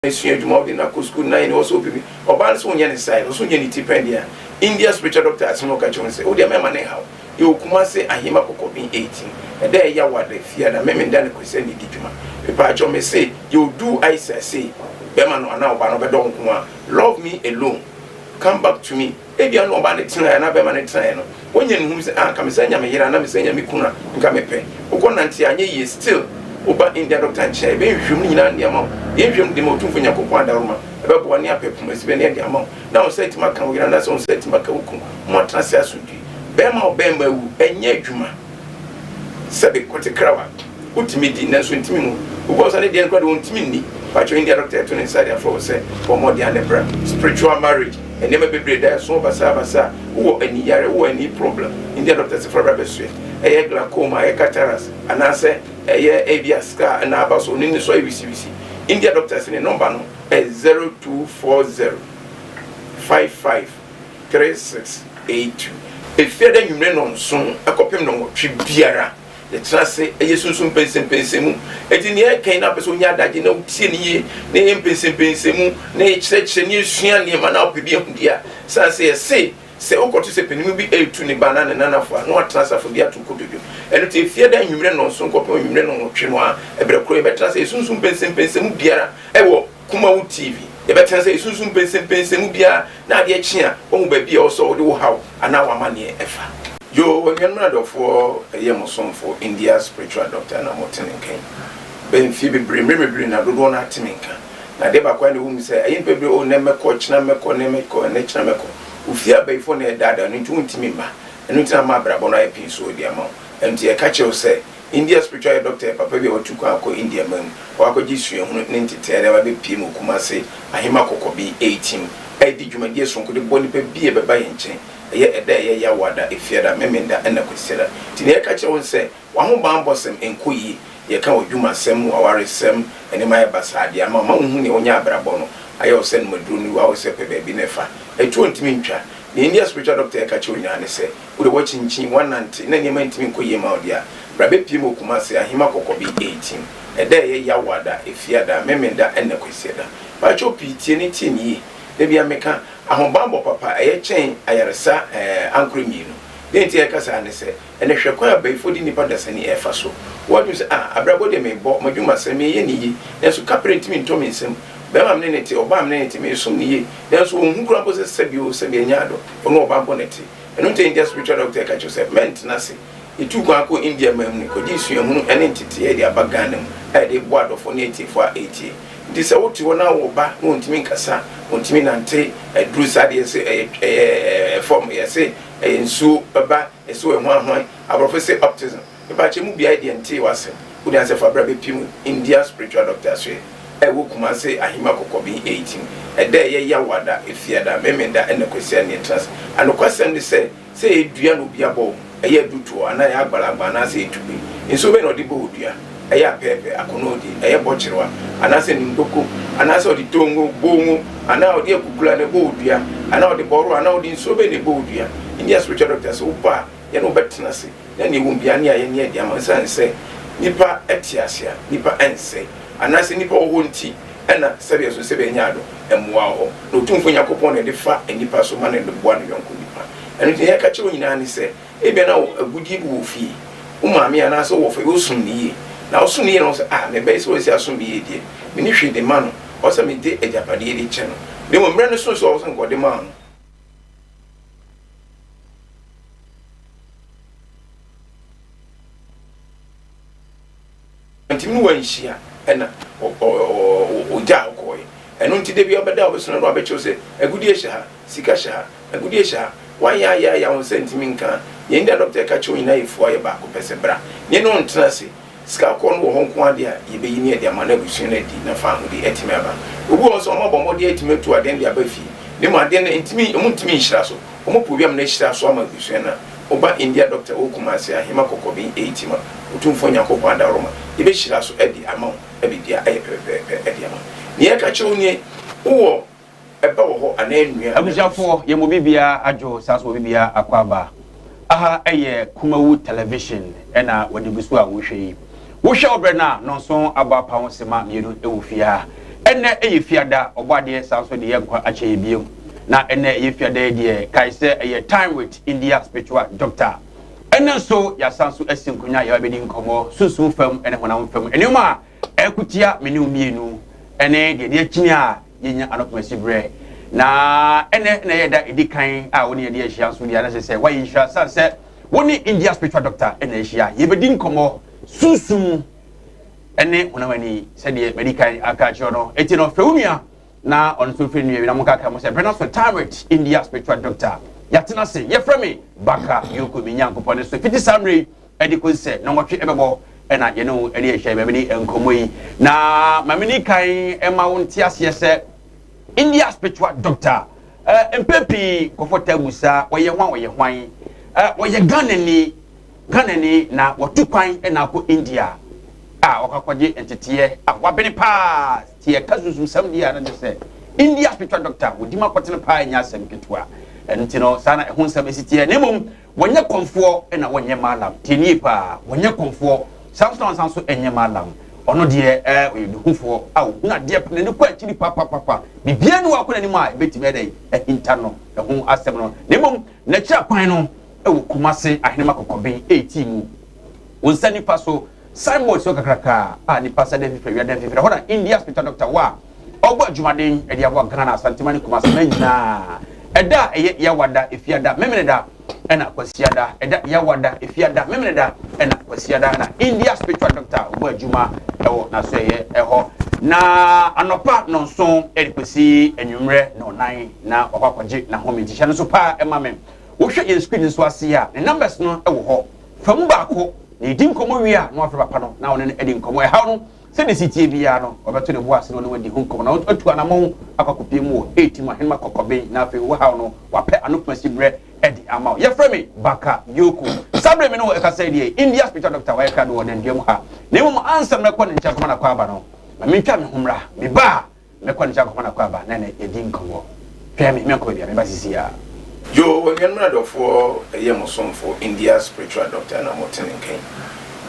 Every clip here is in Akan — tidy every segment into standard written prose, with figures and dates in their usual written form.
Sua adwuma, wode no akɔ sukuu na ɛne ɔsɛ ɔpɛ bi. Ɔbaa no sɛ wonyɛ ne size, ɔsɛ wonyɛ ne ti pɛn deɛ a, India spiritual doctor asɛm a ɔka kyerɛ wo ne sɛ, wodeɛ mɛma ne nhaw. Yɛwɔ Kumase Ahema Kɔkɔben 18. Ɛda a ɛyɛ Awada, Fiada, Memenda ne Kwasida na ɛdi dwuma. Mepaakyɛw mese yɛwɔ Du Aisa sei, bɛma no anaa ɔbaa no ɔbɛdɔ wo nko ara. Love me alone, come back to me. Ebia na ɔbaa no tenae anaa barima no tenae no, wanya nhumu sɛ, ah, nka mesan nya me yere anaa mesan nya me kunu a, nka mepɛ. Wokɔ nante a, anyɛ yie, still woba India doctor nkyɛn a, yɛbɛyɛ nhwehwɛmu no nyinaa de ama wo. Yɛn nhwehwɛmu de ma Otumfoɔ Nyankopɔn adaworoma, ɛbɛboa ne apɛ poma sibɛ ne ɛde ama wo, na wo nsa atumi aka wo yere anaasɛ wo nsa atumi aka wo kunu, mo atena ase asomdwoe. Barima a ɔbarima awu, ɛnyɛ adwuma. Sɛbe, kote krawa. Wotumi di, nanso ntumi nwu. Obi wɔ hɔ nso a ne deɛ no koraa deɛ ɔntumi nni. Pakyɛw India doctor ɛto ne nsa de afrɛ wo sɛ bɔ mmɔden a na bra. Spiritual marriage, nneɛma bebree da ɛso basaa basaa. Wowɔ ani yare, wowɔ ani problem, India doctor se fa bra bɛsoɛ. Ɛyɛ glaucoma, ɛyɛ cataracts, anaasɛ ɛyɛ ebia scar na aba so, ne so ayɛ wisiwisi. India doctor se ne number no ɛyɛ 0240 55 3682. Efiada anwummere nnɔnson kɔpem nnɔnwɔtwe biara. Yɛtena ase yɛ sunsum mpɛnsɛmpɛnsɛmu. Enti nea ɛka yi na wopɛ sɛ wonya adagye na wotie no yie na yɛyɛ mpɛnsɛmpɛnsɛmu na yɛkyerɛkyerɛ na yɛsua nneɛma na wopɛ bi ahu deɛ a, sane sɛ yɛse sɛ wokɔto sɛ panin bi retu ne ba anaa ne nanafo a na watena asafo bi ato nkotodwe. Ɛno nti Efiada anwummerɛ nnɔnson kɔpem anwummerɛ nnɔnwɔtwe no ara, ɛberɛ korɔ yɛbɛtena ase yɛ sunsum mpɛnsɛmpɛnsɛmu biara wɔ Kumawu TV. Yɛbɛtena sɛ yɛsunsum mpɛnsɛmpɛnsɛmu biara na adeɛ kye a, woahu baabi a ɛwɔ sɛ wode wo haw anaa w'amanneɛ fa. Yoo, anuanom adɔfoɔ, ɛyɛ mo somfo India spiritual doctor na mote ne nka yi. Bɛyɛ mfeɛ bebree, mmerɛ bebree na dodoɔ no ara te me nka. Na adeɛ baako ara na ɛwɔ mu sɛ, ɛyɛ nnipa bebree, oh, nnɛ mɛkɔ, kyena mɛkɔ, nnɛ mɛkɔ, nnɛ kyena mɛkɔ. Wo fie abayifoɔ na ɛredaadaa no nti wontumi mma. Ɛno nti na ama abrabɔ no ayɛ pii so de ama wo. Ɛno nti yɛka kyerɛ wo sɛ, India spiritual yɛ dɔkta yɛ papa bi a watu kwan akɔ India man mu hɔ akɔgye suahunu ne ntetee de aba abɛpue mu wɔ Kumase Ahema Kɔkɔbe Eightim a ɛdi dwumadie sononko de boa nnipa bi a ɛbɛba yɛn nkyɛn. Ɛyɛ ɛda a ɛyɛ Yawoada, Efiada, Memenda ɛna Kwasiada. Nti nea yɛka kyerɛ wo ne sɛ w'ahobanbɔsɛm nkɔ yie. Yɛka w'adwumasɛm, w'awaresɛm, nneɛma ayɛ basaa de ama wo ma wonhu nea wonya abrabɔ no ayɛ wo sɛ nomaduro no wura wo sɛ pɛ baabi na ɛfa. Atuo ntumi ntwa. Nea India spiritual doctor ɛka kyerɛ wo nyinaa ne sɛ Wo de woakyinkyin, woanante, na nneɛma ntumi nkɔ yie mma wo deɛ a, bra bɛpue mu wɔ Kumasi, Ahima Kɔkɔbe 18. Ɛda a ɛyɛ Yawoada, Efiada, Memenda ɛna Kwasiada. Pakyɛw pii tie ne tie no yie. Da biara meka, ahobanbɔ papa ɛyɛ kyɛn ayaresa ɛɛ ankorɛ mmienu. Deɛ nti a yɛka saa ne sɛ, ɛnɛ hwɛ kwan a abayifoɔ de nnipa dasani ɛrefa so. Woadwene sɛ, ah, abrabɔ deɛ merebɔ, m'adwumasɛm, mereyɛ no yie, nanso kaprɛ ntumi ntɔ me nsam. Barima a me ne no te, ɔbaa a me ne no te, meresom no yie, nanso ɔnhu koraa mpo sɛ sɛbi o, sɛbi ɛnyɛ adɔ, ɔne ɔbaa mpo na ɛte. Ɛno nti India spiritual doctor ka kyerɛ wo sɛ mɛntena ase. Yɛtuu kwan kɔɔ India man mu no, kɔgyee suahunu ne nteteeɛ de aba Ghana mu a yɛde reboa adɔfoɔ ne atiefoɔ a ɛretie. Nti sɛ wote hɔ na wowɔ ba na ɔntumi nkasa, ɔntumi nante, aduru saa deɛ yɛse ɛyɛ ɛyɛ fam, yɛse ɛyɛ nsuo ba, yɛse ɔyɛ hwan hwan, aborɔfo se autism. Mepakyɛ mu biaɛ deɛ ntee w'asɛm. Wode ansɛ fa bra bɛpiem India spiritual doctor asoɛ a ɛwɔ Kumase Ahima Kɔkɔben 18. Ɛda a ɛyɛ Yawoada, Efiada, Memenda ɛna Kwasia ne yɛtena ase. Anokwasɛm ne sɛ, sɛ ɛyɛ dua na obi abɔ wo, ɛyɛ adutoɔ anaa ɛyɛ agbalagba anaasɛ ɛyɛ tube, nsuo bɛn na ɔde bɔ wo dua? Ɛyɛ apɛɛpɛ, akɔnɔɔdi, ɛyɛ bɔkyerewa anaasɛ nundoko anaasɛ ɔde tongo, bongo, anaa ɔde akukula na ɛbɔ wo dua anaa ɔde bɔro anaa ɔde nsuo bɛn na ɛbɔ wo dua? India spiritual doctor sɛ wobɔ a yɛne wo bɛtena ase na nea ɛwom biara ne a yɛne adi ama. Esiane sɛ nnipa te ase a, nnipa nsɛe, anaasɛ nnipa wɔ hɔ nti na sɛdeɛ ɛso sɛ bɛanya ado mmoa wɔ hɔ. Na Otumfoɔ Nyankopɔn na ɛde fa nnipa so ma no de boa ne yɔnko nnipa. Ɛno nti, nea yɛka kyerɛ wo nyinaa ne sɛ, ebia na wo agudeɛ bi wɔ fie, wo maame anaasɛ wo wɔfa bi, wosom no yie. Na wosom no yie na wo sɛ, Ah, me ba yi sɛ wasi asom me yie deɛ, menni hwee de ma no, ɛwɔ sɛ mede agyapadeɛ de kyɛ no. Na mmom mmerɛ no soo sɛ ɔwɔ sɛ nka ɔde maa no. Ntumi ne wanhyia ɛna ɔgyaa wo kɔɔɛ. Ɛno nti da biara ɔbɛda a ɔbɛsona no abɛkyerɛ wo sɛ agudie hyɛ ha, sika hyɛ ha, agudie hyɛ ha. Wanyɛ ayɛ ayɛ a wo nsa ntumi nka. Nea India dɔkta ɛka kyerɛ wo nyinaa yɛ fua yɛ baako pɛ sɛ bra ne ne wo ntena ase. Sika kɔɔ no wɔ hɔ nko ara deɛ a yɛbɛyi ne yɛde ama na abusua no adi na faahodi atumi aba. Obi wɔ hɔ nso a wɔabɔ mmɔden atumi atu adeɛ no de aba fie na mmom adeɛ no ntumi wɔntumi nhyira so. Wɔpɛ obi ama no ahyira so ama abusua no a, woba India Doctor wɔ Kumasi Ahema Kɔkɔben Eitima, Otumfoɔ Nyankopɔn adaworoma, yɛbɛhyira so de ama wo na biribiara ayɛ pɛpɛpɛɛpɛ de ama wo. Nea yɛka kyerɛ wo nie, wowɔ ɛba wɔ hɔ anaa nua anaa Abusuafoɔ, yɛn mu bibiara adwo saa nso obibiara akɔ aba. Aha yɛ Kumawu Television ɛna wɔde gu so a wohwɛ yi. Wohwɛ wo berɛ no a, nɔnson abɔ apa ho sema mmienu wɔ fie ha. Ɛnnɛ yɛ Fiada, Ɔbɔadeɛ san nso de yɛn nkwa akyɛ yɛn bio. Na ɛnnɛ ɛyɛ Fiada yi deɛ, kae sɛ ɛyɛ Time with India Spiritual Doctor. Ɛnnɛ nso yɛasan nso asi nkonnwa a yɛba bɛdi nkɔmmɔ sunsum fam ne honam fam nneɛma a ɛko tia me ne wo mmienu ne deɛ ɛde akyini a yɛnya anɔpemasi berɛ. Na ɛnnɛ na ɛyɛ da ɛdi kan a wo ne yɛde ahyia nso deɛ, na kyerɛ sɛ woayɛ nhyira sane sɛ wo ne India Spiritual Doctor na ahyia. Yɛbɛdi nkɔmmɔ sunsum ne honam ani sɛdeɛ madi kan aka akyerɛ no. Enti no, frɛ wo nua na ɔno nso mfrɛ nua bi na monkaka mo sɛ berɛ no so Time with India Spiritual Doctor. Yɛatena ase, yɛfrɛ me Baka Yoko, me Nyankopɔn ne so. Fiti saa mmerɛ yi ɛde kɔsi sɛ nnɔnwɔtwe ɛbɛbɔ ɛna yɛne wo ɛde ahyia ma mene nkɔmmɔ yi. Na ma meni kan ɛma wo nte aseɛ sɛ India Spiritual Doctor mpɛn pii nkurɔfoɔ taa bu saa, wɔyɛ hwan, wɔyɛ hwan? Wɔyɛ Ghanani. Ghanani na watu kwan na akɔ India a ɔkɔ akɔgye nteteɛ a wabene paa ti ɛka sunsumsɛm deɛ a na kyerɛ sɛ India spiritual doctor wɔdi mu akɔtene paa ɛnyɛ asɛm ketewa. Ɛno nti no saa na ɛho nsɛm ɛsi teɛ, na mmom wɔnyɛ kɔmfoɔ na wɔnyɛ malam. Tie nie paa, wɔnyɛ kɔmfoɔ saa nso na wɔnsan so ɛnyɛ malam. Ɔno deɛ ɛɛ ɔyɛ duhufoɔ a ɔhunu adeɛ pa, n'ani kɔ akyiri papapapa, biribiara ni wɔ akɔ n'anim a ɛbɛtumi ɛdɛn ahinta no ɛho asɛm no, na mmom n'akyiri akwan no wɔ Kumase Ahenema Kɔkɔben 18 mu. Wo nsa nifa so, signboard si hɔ kakraka a nipa nsa da mfimfini, awia da mfimfini. Ɛhɔ na India Spiritual Doctor wɔ a ɔbɔ adwumaden de aboa Ghana, Asanteman ne Kumase man nyinaa. Ɛda a ɛyɛ Yawada, Efiada, Memeneda ɛna Kwasiada. Ɛda Yawada, Efiada, Memeneda ɛna Kwasiada na India Spiritual Doctor ɔbɔ adwuma ɛwɔ n'asoɛeɛ ɛhɔ. Na anɔpa nnɔnson de kɔsi anwummerɛ nnɔnnan na wakɔ akɔgye n'ahome. Nti hyɛ no nso paa ma me. Wohwɛ yɛn screen no so ase a, ne numbers no wɔ hɔ. Fa mu baako na yɛdi nkɔmmɔ wie a, na wafrɛ papa no na wo ne no adi nkɔmmɔ. Ɛhaw no, sɛdeɛ ɛsi teɛ biara no, ɔbɛto ne bo ase na ɔne wo adi ho nkɔmmɔ na watu anammɔn akɔ akɔpue mu wɔ Haiti mu ahenemma kɔkɔben na afei wo haw no, wapɛ ano kumasi berɛ de ama wo. Yɛfrɛ me Baka Yoko. Saa berɛ me ne wo ɛkasa yi deɛ, India spiritual doctor wayɛ krado wɔ Nandua mu ha. Na mmom ansa na mɛkɔ ne nkyɛn akɔma no akwaaba no, ma mentwa me ho mmra. Meba a, Mɛkɔ ne nkyɛn akɔma no akwaaba na ɛne yɛadi nkɔmmɔ. Twɛn me, menkɔ baabiara, meba seesei ara. Yoo anuanom ne adɔfoɔ ɛyɛ mo somfo India spiritual doctor na mo te me nka yi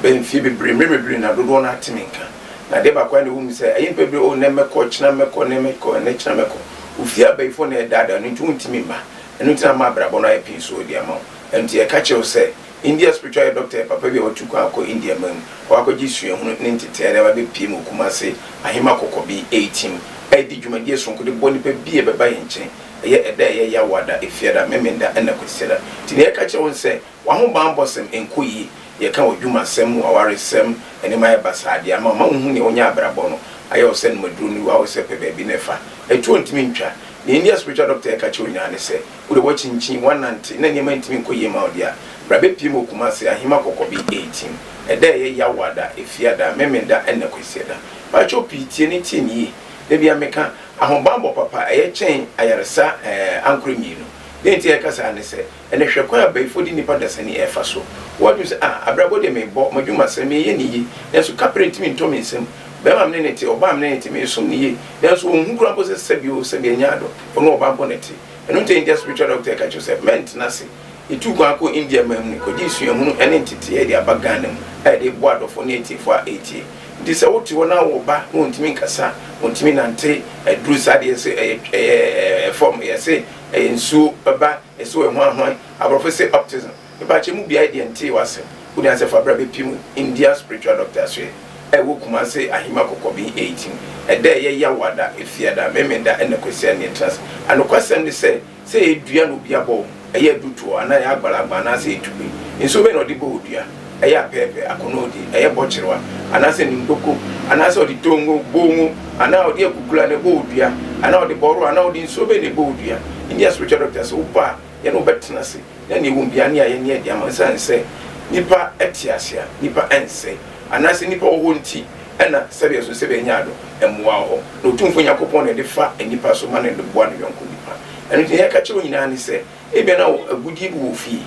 bɛ mfie bebree mmerɛ bebree na dodoɔ no ate me nka na adeɛ baako a na ɛwɔ mu sɛ ɛyɛ mpɛ bebree oh nnɛ mɛkɔ kyena mɛkɔ nnɛ mɛkɔ ɛnɛ kyena mɛkɔ ofie abayifoɔ na ɛdaadaa no nti wontumi mma ɛno nti na ama abrabɔ no ayɛ pii so de ama wo ɛno nti yɛka kyerɛ wo sɛ India spiritual yɛ doctor yɛ papa bi a watu kwan akɔ India man mu hɔ akɔgye suahunu ne nteteɛ de aba abɛpue mu wɔ Kumase Ahema Kɔkɔbi 18 redi dwumadie sononko de boa nnipa bi a ɛbɛba yɛn nkyɛn ɛyɛ ɛda a ɛyɛ Yawoada, Efiada, Memenda ɛna Kwasiada. Nti nea yɛka kyerɛ wo ne sɛ w'ahobanbɔsɛm nkɔ yie, yɛka w'adwumasɛm, w'awaresɛm, nneɛma ayɛ basaa de ama wo ma wonhu nea wonya abrabɔ no ayɛ wo sɛ nomaduro no wɔ sɛ pɛ baabi na ɛfa ɛtuo ntumi ntwa. Nea India spiritual doctor ɛka kyerɛ wo nyinaa ne sɛ Wo de woakyinkyin, woanante, na nneɛma ntumi nkɔ yie mma wo deɛ a, bra bɛpue mu wɔ Kumasi, Ahima Kɔkɔbi 18. Ɛda a ɛyɛ Yawoada, Efiada, Memenda ɛna Kwasiada. Mpakyɛw pii tie ne tie no yie. Da biara meka, ahobanbɔ papa ɛyɛ kyɛn ayaresa ɛɛ ankorɛ mmienu. Deɛ nti a yɛka saa ne sɛ, ɛnɛ hwɛ kwan a abayifoɔ de nnipa dasani ɛrefa so. Woadwene sɛ, ah, abrabɔ deɛ merebɔ, m'adwumasɛm, mereyɛ no yie, nanso kaprɛ ntumi ntɔ me nsam. Barima a me ne no te, ɔbaa a me ne no te, meresom no yie, nanso ɔnhu koraa mpo sɛ sɛbi o, sɛbi ɛnyɛ ado, ɔne ɔbaa mpo na ɛte. Ɛno nti India spiritual doctor ka kyerɛ wo sɛ mɛntena ase. Yɛtuu kwan kɔɔ India man mu no, kɔgyee suahunu ne nteteeɛ de aba Ghana mu a yɛde reboa adɔfoɔ ne atiefoɔ a ɛretie. Nti sɛ wote hɔ na wo ba na ɔntumi nkasa, ɔntumi nante, aduru saa deɛ yɛse ɛyɛ ɛyɛ fam, yɛse ɛyɛ nsuo ba, yɛse ɔyɛ hwan hwan, aborɔfo se autism. Mepakyɛ mu biaɛ deɛ ntee w'asɛm. Wode ansɛ fa bra bɛpie mu India spiritual doctor asoɛ a ɛwɔ Kumase Ahima Kɔkɔben 18 ɛda ɛyɛ Yawada, Efiada, Memenda ɛna Kwasia ne yɛtena ase. Anokwasɛm ne sɛ, sɛ ɛyɛ dua na obi abɔ wo, ɛyɛ adutoɔ anaa ɛyɛ agbalagba anaasɛ ɛyɛ tube, nsuo bɛn na ɔde bɔ wo dua? Ɛyɛ apɛɛpɛ, akɔnɔɔdi, ɛyɛ bɔkyerewa anaasɛ nimdoko anaasɛ ɔde tongo, bongo, anaa ɔde akukula na ɛbɔ wo dua anaa ɔde bɔro anaa ɔde nsuo bɛn na ɛbɔ wo dua? India spiritual doctor sɛ wobɔ a yɛne wo bɛtena ase. Na nea ɛwom biara ne a yɛne adi ama esiane sɛ nnipa te ase a, nnipa nsɛe, anaasɛ nnipa wɔ hɔ nti na sɛdeɛ ɛso sɛ bɛanya ado mmoa wɔ hɔ. Na Otumfoɔ Nyankopɔn na ɛde fa nnipa so ma no de boa ne yɔnko nnipa. Ɛno nti nea yɛka kyerɛ wo nyinaa ne sɛ, ebia na wo agudeɛ bi wɔ wo fie,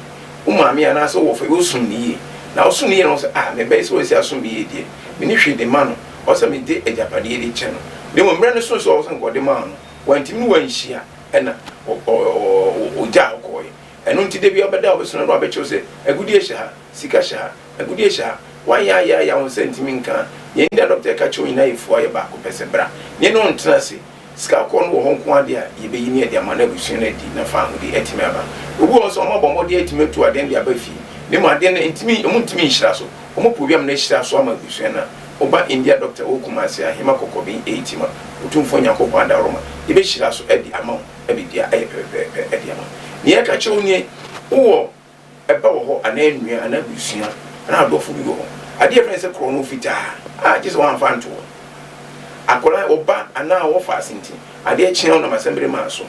wo maame anaasɛ wo wɔfa bi, wosom no yie. Na wosom no yie na wo sɛ, ah, me ba yi sɛ wasi asom me yie deɛ, menni hwee de ma no, ɔwɔ sɛ mede agyapadeɛ de kyɛ no. Na mmom mmerɛ no soo sɛ ɔwɔ sɛ nka ɔde maa no, wantumi ne wo anhyia. Ɛna ɔgyaa hɔ kɔɔe. Ɛno nti da biara ɔbɛda a ɔbɛsɔre no na wabɛkyerɛ wo sɛ agudeɛ hyɛ ha, sika hyɛ ha, agudeɛ hyɛ ha. Woayɛ ayɛ ayɛ a wo nsa ntumi nka. Nea India doctor ka kyerɛ wo nyinaa yɛ fua yɛ baako pɛ sɛ bra ne yɛne wo ntena ase. Sika kɔɔ no wɔ hɔ nko ara deɛ a, yɛbɛyi ne yɛde ama na abusua no adi na faahodi atumi aba. Obi wɔ hɔ nso a, wɔabɔ mmɔden atumi atu adeɛ no de aba fie, na mmom adeɛ no ntumi, wɔntumi nhyira so. Wɔpɛ obi ama no ahyira so ama abusua no a, woba India Doctor wɔ Kumasi, Ahema Kɔkɔben 8 ma Otumfoɔ Nyankopɔn adaworoma, yɛbɛhyira so de ama wo na biribiara ayɛ pɛpɛpɛpɛ de ama wo. Nea yɛka kyerɛ wo nie, wowɔ. Ɛba wɔ hɔ anaa nua anaa abusua anaa adɔfo bi wɔ hɔ. Adeɛ a yɛfrɛ no sɛ korɔno fitaa a gye sɛ woamfa anto hɔ. Akwadaa, ɔba anaa wɔfa ase nti, adeɛ kye a wonam asɛmbere maa so,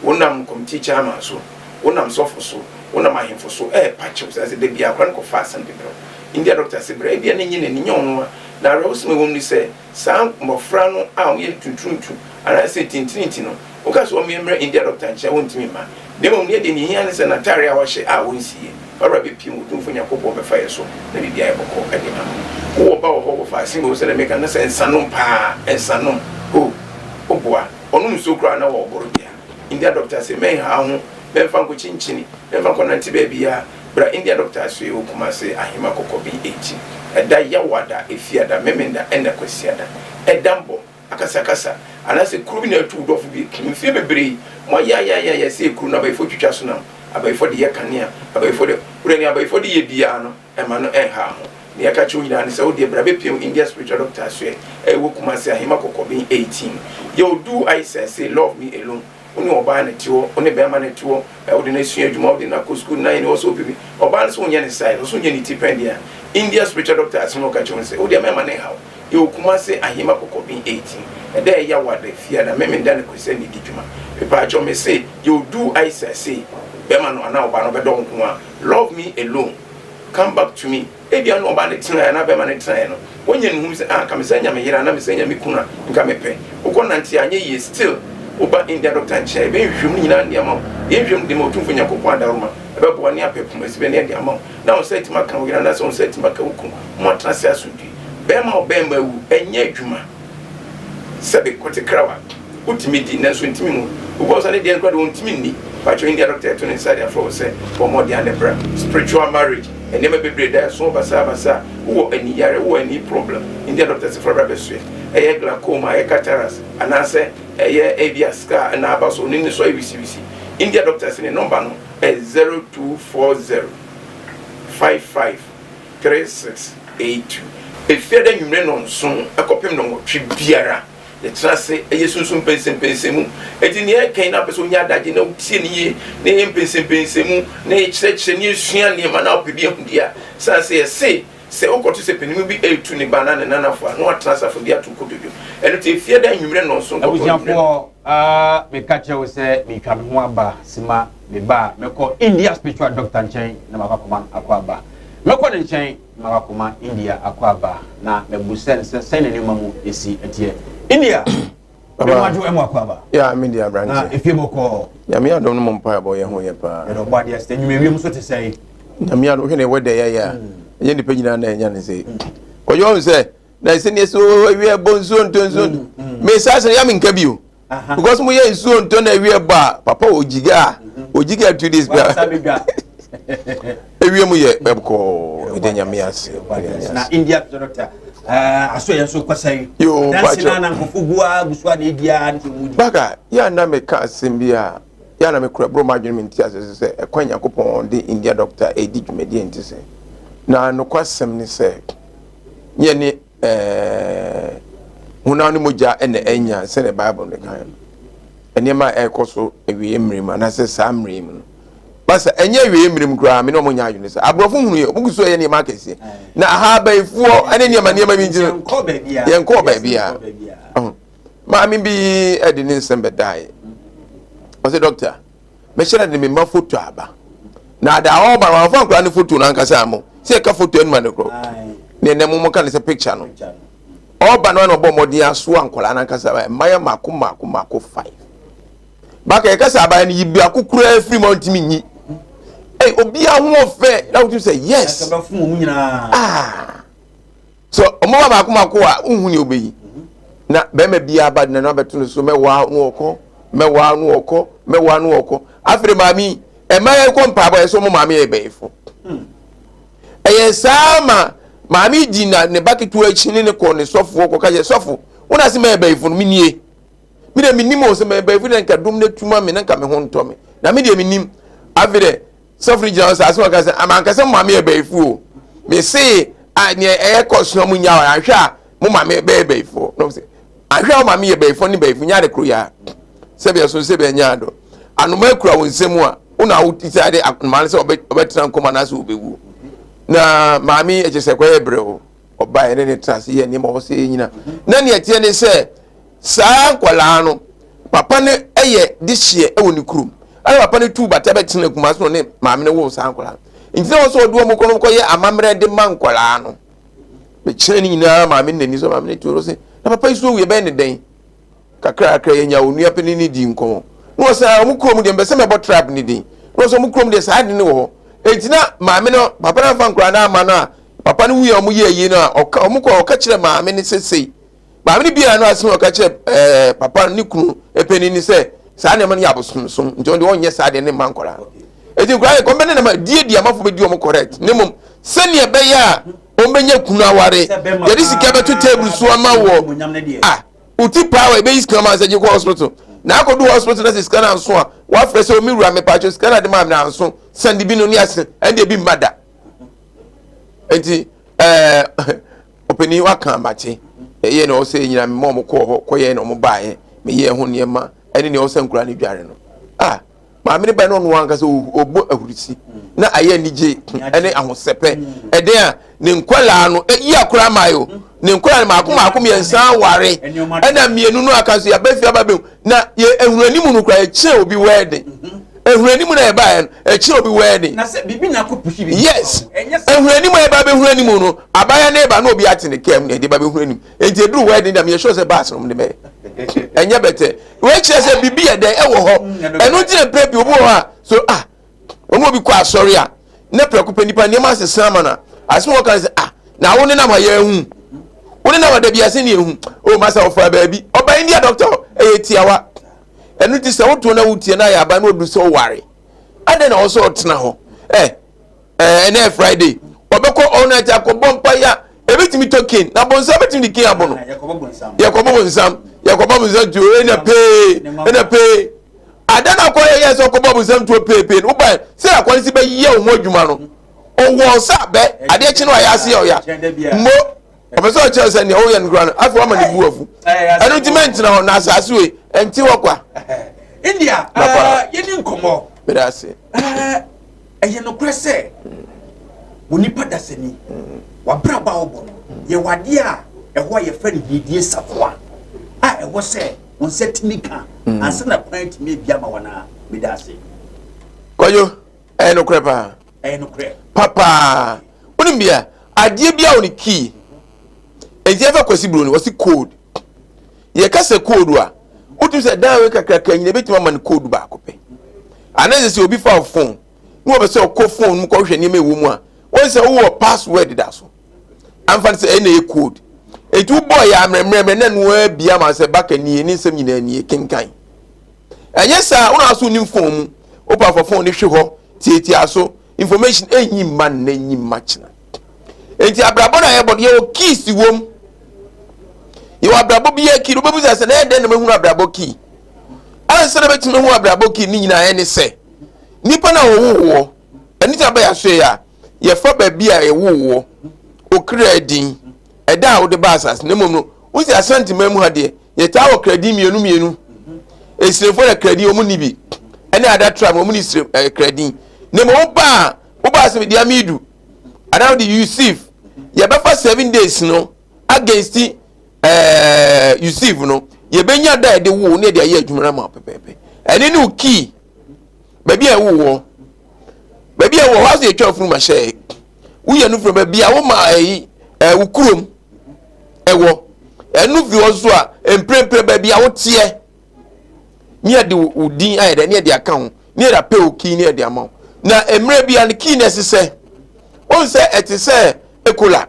wonam kɔmitii chairman so, wonam sɔfo so, wonam ahemfo so ɛrepa kyɛw sane sɛ da biara akwadaa no kɔfa asɛm de brɛ wo. India dɔkta se brɛ, ebia na ɛnyɛ n'ani, nyɛ ɔno a. Na awerɛhosɛm a ɛwɔ mu ne sɛ, Saa mmɔfra no a wɔyɛ ntuntuntu anaasɛ tintirinti no, woka sɛ wɔmmrɛ India dɔkta nkyɛn a, wɔntumi mma. Na mmom nea ɛdeɛ nea ehia ne sɛ n'atare a wahyɛ a ɔnsiiɛ. Barbara bɛpue mu, Otumfoɔ Nyankopɔn bɛfa yɛn so na biribiara ayɛ bɔkɔɔ de ama wo. Wowɔ ba wɔ hɔ, wɔfa asen wɔ sɛdeɛ meka no sɛ nsanom paa, nsanom, oh, woboa. Ɔnom nsuo koraa na wɔboro dea. India dɔkta se mɛnha wo ho, mɛmfa nkɔkyinkyini, mɛmfa nkɔnante baabiara. Bra India Doctor Asoeɛ wɔ Kumase Ahema Kɔkɔben akyi. Ɛda Yawada, Efiada, Memenda ɛna Kwasiada. Ɛda mbɔ, akasakasa, anaasɛ kuro bi na atu wo dɔfo bi aku. Mfeɛ bebree, moayaayaayaya sɛ kuro no abayifoɔ twitwa so nam, abayifoɔ de yɛ kanea, abayifoɔ de, wodeɛ nea abayifoɔ de yɛ biara no, ɛma no ɛnha ho. Nea ɛka kyerɛ wo nyinaa ne sɛ wodeɛ bra bɛpiam India Spiritual Doctor Asoeɛ ɛwɔ Kumase Ahema Kɔkɔben 18. Yɛ Odu Aisah say love me alone. Wo ne ɔbaa na ɛte hɔ, wo ne bɛrima na ɛte hɔ, wode no asua adwuma, wode no akɔ sukuu, na ɛne ɔsɛ ɔpɛ bi. Ɔbaa no sɛ wonyɛ ne size, ɔsɛ wonyɛ ne ti pɛn deɛ a, India spiritual doctor asɛm a ɔka kyerɛ wo ne sɛ, wo deɛ mɛma no nhaw. Yɛwɔ Kumasi, Ahima Kɔkɔben 18. Ɛda a ɛyɛ Awada, Fiada, Memenda ne Kwasiada na ɛdi dwuma. Mepaakyɛw mese, yɛwɔ Du Aisa sei, bɛrima no anaa ɔbaa no ɔbɛdɔ wo nko ara. Love me alone, come back to me. Ebia na ɔbaa no tenae anaa barima no tenae no, wanya nhumu sɛ, ah, nka mesan nya me yere anaa mesan nya me kunu a, nka mepɛ. Wokɔ nante a, anyɛ yie, still woba India doctor nkyɛn a, yɛbɛyɛ nhwehwɛmu no nyinaa de ama wo. Yɛn nhwehwɛmu de ma Otumfoɔ Nyankopɔn adaworoma, ɛbɛboa ne apɛ poma sibɛ ne ɛde ama wo, na wo nsa atumi aka wo yere anaasɛ wo nsa atumi aka wo kunu, moatena ase asomdwoe. Barima a ɔbarima awu, ɛnyɛ adwuma. Sɛbe kote krawa wotumi di nanso ntumi nwu. Obi wɔ hɔ nso a ne deɛ no koraa deɛ ɔntumi nni. Pakyɛw India doctor ɛto ne nsa de afrɛ wo sɛ bɔ mmɔden a na bra. Spiritual marriage nneɛma bebree da ɛso basaa basaa. Wowɔ ani yare, wowɔ ani problem, India doctor se fa bra bɛsoɛ. Ɛyɛ glaucoma, ɛyɛ cataracts anaasɛ ɛyɛ ebia scar na aba so, ne so ayɛ wisiwisi. India doctor se ne number no ɛyɛ 0240 55 3682. Efiada anwummere nnɔnson kɔpem nnɔnwɔtwe biara, yɛtena ase yɛ sunsum mpɛnsɛmpɛnsɛmu. Enti nea ɛka yi na wopɛ sɛ onya adagye na wotie no yie na yɛyɛ mpɛnsɛmpɛnsɛmu na yɛkyerɛkyerɛ na yɛsua nneɛma na wopɛ bi ahu deɛ a, sane sɛ yɛse sɛ wokɔto sɛ panin bi retu ne ba anaa ne nanafo a na watena asafo bi ato kotodwe. Ɛno nti Efiada anwummere nnɔnson kɔpem anwummere. Abusuafoɔ, ah, meka kyerɛ wo sɛ meretwa me ho aba sima. Me ba a, mɛkɔ India spiritual doctor nkyɛn na makɔ akɔma no akwaaba. Mɛkɔ ne nkyɛn na makɔ akɔma India akwaaba na mabisa no sɛ sɛn na nneɛma mu esi teɛ. India, Papa, mɛmo adwo ɛmo akwaaba. Ya, me deɛ Na aberanteɛ. efie bɔkɔɔ. Nyame adom no mo mpaebɔ yɛ ho yɛ paa. Yɛde ɔbɔ adeɛ sɛ nnwuma wiem nso te sɛn. Nyame adom hwɛ ne wɛdɛ yɛyɛ a ɛnyɛ nipa nyinaa na ɛnya ne sɛ. Kɔyɛ ɔhu sɛ na ɛsɛ ne ɛsɛ awie bɔ nsuo ntɔ nsuo ntɔ. Me saa sɛ ya menka bio. Because mo yɛ nsuo ntɔ na awie bɔ a papa ogyiga a ogyiga 2 days bia. Ewie mu yɛ ɛkɔɔ ɛdɛ Nyame ase. Na India doctor aso yɛn nso kɔsa yi. Yoo dansi na na nkɔfo gu a gu so a na edi a ne mu di. Baka yɛ na meka asɛm bi a yɛ na mekura bro ma adwene me nti ase sɛ ɛkwan Nyankopɔn de India doctor edi dwumadie nti sɛ na nokwasɛm ne sɛ yɛ ne ɛɛ honam ne mogya na anya sɛdeɛ Bible no kan no nneɛma a ɛrekɔ so awieɛ mmerɛ mu anaasɛ saa mmerɛ mu no basa ɛnyɛ awieɛ mmerɛ mu koraa me ne ɔmo nyɛ adwene sɛ aborɔfo hunu yɛ ɔmo gu so ɛyɛ nneɛma akɛseɛ na aha abayifoɔ ɛne nneɛma nneɛma bi nti no yɛnkɔɔ baabiara maame bi ɛde ne nsɛm bɛdaeɛ ɔsɛ dɔkta mɛhyɛ no de me mma foto aba na ada a ɔba no wamfa nkora ne foto no ankasa mo sɛ ɛka foto anuma no korɔ ne ɛnɛ mo mo ka ne sɛ picture no ɔba no ana ɔbɔ mmɔden asoa nkɔla no ankasa ba mmaya mako mako mako five baka yɛka sɛ abaya no yi biako koraa firi mu a ɔntumi nyi ɛy obiara ho ɔfɛ na wotumi sɛ yes ah So ɔmo ba baako baako a wohu nea obeyi na bɛrima biara ba de n'ano abɛto no so mɛwaa no ɔkɔ mɛwaa no ɔkɔ mɛwaa no ɔkɔ afei maame yi ɛma yɛ kɔ mpaabɔ yɛ sɛ ɔmo maame yɛ bɛyifo ɛyɛ saa ma. Maame di na ne ba ketewa akyi ne ne kɔ ne sɔfoɔ kɔka kyerɛ sɔfo, wo na se mɛyɛ bayifo no, menie. Me deɛ menim o, sɛ mɛyɛ bayifo deɛ nka dom no atu ma me na nka me ho ntɔ me. Na me deɛ menim. Afei deɛ sɔfo no gyina hɔ saa sɛ ɔka sɛ, amanka sɛ mo maame yɛ bayifo o. Me se, a neɛ ɛyɛ kɔ so na mo nya anhwɛ a mo maame bɛyɛ bayifoɔ. Na ɔsɛ, ahwɛ a wo maame yɛ bayifoɔ ne bayifo nyɛ ade koro yaa. Sɛbi ɛso sɛbi ɛnyɛ ado. Anoma akura wo nsam a, wo na wo decide anoma no sɛ ɔbɛtena nkɔm anaasɛ ɔbɛwu. Na maame yi ɛkyɛ sɛ kɔyɛ brɛ o. Ɔbaa yɛ ne ne tena ase yɛ nneɛma ɔwɔ sɛ yɛ nyina. Na nea ɛteɛ ne sɛ saa nkwadaa no papa no yɛ de hyeɛ wɔ ne kurom. Ɛna papa no tuu bata bɛtena Kumasi na ɔne maame no woo saa nkwadaa no. Nti na wɔ sɛ ɔde wɔn kɔ no kɔyɛ amammerɛ de ma nkwadaa no. Mekyerɛ ne nyinaa maame no n'ani so, maame no tuo no sɛ na papa yi so owu yɛbɛyɛ ne dɛn? Kakrakra yɛnya onua panin no dii nkɔmmɔ. Na ɔsɛ ah, wɔn kurom deɛ mpɛ sɛ mɛbɔ tribe no din. Na ɔsɛ wɔn kurom deɛ saa ade no wɔ hɔ. Enti na maame no, papa no amfa nkwadaa no amma no a, papa no wuiɛ a wɔyɛ ayie no a, ɔka, wɔn kɔ ɔka kyerɛ maame no sɛ sei. Maame no biara no asɛm a ɔka kyerɛ ɛɛ papa no ne kunu panin no sɛ saa nneɛma no yɛ abosomsom nti ɔno deɛ ɔnyɛ saa deɛ ne mma nkwadaa. Enti nkwadaa yɛ kɔn bɛ ne nam a die di amafo bɛdi wɔn correct. Ne mmom sɛnea ɛbɛyɛ a wɔbɛnya kunu aware, yɛde sika bɛto table so ama wɔ ah Wo ti paa wa ebeyi sika ma sɛ gye kɔ hospital. Na akɔdu hospital na sɛ sika no anso a, wafrɛ sɛ omi wura mepatwo sika no ade maa me no anso, sɛnde bi no ne ase, ɛnde ebi mma da. Nti ɛɛ ɔpanin waka amate. Ɛyɛ na ɔsɛ nyina me ma ɔmo kɔɔ hɔ kɔyɛ na ɔmo baeɛ, meyɛɛ ho nneɛma ɛne nea ɔsɛ nkura no dware no. Ah Maame no bae na ɔno ankasa ɔbɔ ahurisi na ayɛ anigye ne ahosɛpɛ. Ɛdɛn a ne nkwadaa no yi akora ama o ne nkwadaa no maako maako mmiɛnsa aware ɛna mmienu no aka so yɛaba fie aba bɛhu na yɛ ehunu anim no kora ɛkyerɛ obi wɛɛden ehunu anim na ɛbaeɛ no ɛkyerɛ obi wɛɛden. Na sɛ biribi na akɔ pusi biribi. Yes, ehunu anim a ɛba bɛhunu anim no abaya na ɛba na obi ate ne kaa mu na ɛde ba bɛhunu anim nti eduru wɛɛden dam yɛ sure sɛ baasi no de bɛyɛ ɛnyɛ bɛtɛ. Wei kyerɛ sɛ biribi yɛ dɛn ɛwɔ hɔ. Ɛno nti na mpɛ pii obi wɔ hɔ a so ah wɔn obi kɔ asɔre a na prɛko pɛ nipa nneɛma asesa ama no a asɛm a wɔka sɛ ah na wo nenam ha yɛ ehu wo nenam ha dabi ase ne ehu o masa ɔfa baabi ɔba India doctor ɛyɛ tiawa ɛno ti sɛ wotoɔ na wotie na ayɛ aban na odu sɛ ɔware adɛn na ɔsɛ ɔtena hɔ ɛ ɛɛ ɛnɛ Friday ɔbɛkɔ all night akɔbɔ mpa ya ebitumi tɔ kin na bonsam betumi de kin abɔ no yɛkɔbɔ bonsam yɛkɔbɔ bonsam tuo ɛna pee ɛna pee ada na akɔ yɛ yɛ sɛ ɔkɔbɔ bonsam tuo pee pee no woba sɛ akɔ no si bɛyɛ wo ho adwuma no ɔwɔ sɛ abɛ adeɛ kye no ayɛ ase yɛ ɔya mo ɔpɛ sɛ ɔkyerɛ sɛ nea ɔyɛ no kora no afei wama ne bu afu ɛno nti mɛntena hɔ na asase wei ɛnte hɔ kwa. India yɛni nkɔmmɔ. Meda ase. Ɛyɛ nokorɛ sɛ onipa dasani, w'abrabɔ a wobɔ no, yɛwɔ adeɛ a ɛhɔ a yɛfrɛ no yiedie safoa a ɛwɔ sɛ wo nsa tumi ka mm. ansa na kwan atumi abi ama wɔn a meda ase. Kwadwo, ɛyɛ nokorɛ paa. Ɛyɛ nokorɛ. Papaa. Wonim bia, adeɛ bi a wɔ ne kii. Enti ɛfa Kwasi Buroni, wɔsi code. Yɛka sɛ code a, wotumi sɛ dan wei kakraka nyina ebɛtumi ama no code baako pɛ. Anaasɛ sɛ obi fa wo phone na wɔpɛ sɛ ɔkɔ phone mu kɔhwɛ nneɛma ɛwɔ mu a, wɔn sɛ wowɔ password da so. Amfa no sɛ ɛna ɛyɛ code. Enti wobɔɔ yɛ amrɛmrɛmrɛ na ɛno ara bia ma sɛ baka nie ne nsɛm nyinaa nie kenkan. Ɛnyɛ saa wo na aso nim phone mu. Wopa fa phone no hwe hɔ tiatia so information ɛnyi mma nnɛ nyi mma kyena. Enti abrabɔ no a yɛbɔ no yɛwɔ keys wom. Yɛwɔ abrabɔ biara key. Wobɛbusa sɛ na ɛyɛ dɛn na mahunu abrabɔ key? Ansa na bɛtumi ahu abrabɔ key ne nyinaa ɛne sɛ nipa no a wɔwoo woɔ ɛne sɛ abɛyɛ asoɛ a yɛfa baabi a yɛwoo woɔ okra din ɛda a wode ba asase na mmom no wosi Asante man mu ha deɛ yɛtaa wɔ kradin mmienu mmienu esirefoɔ na kradin wɔn ni bi ɛne ada tribe wɔn ni sire ɛɛ kradin na mmom wobaa wobaa sɛ mede amidu anaa wode Yusuf yɛbɛfa 7 days no against Yusuf no yɛbɛnya da yɛde wo ne yɛde ayɛ adwuma no ama pɛpɛɛpɛ ɛne ne wo key baabi a ɛwo wɔ baabi a ɛwɔ hɔ asɛ yɛtwa funu ma hyɛ woyɛ no funu baabi a woma ɛyi wo kurom ɛwɔ ɛno fi hɔ so a mprempren baabi a woteɛ ne yɛde wo din ayɛ dɛ ne yɛde aka ho ne yɛde apɛ wo key ne yɛde ama wo na mmerɛ bi a ne key na ɛsesɛ wɔn sɛ ɛte sɛ ekola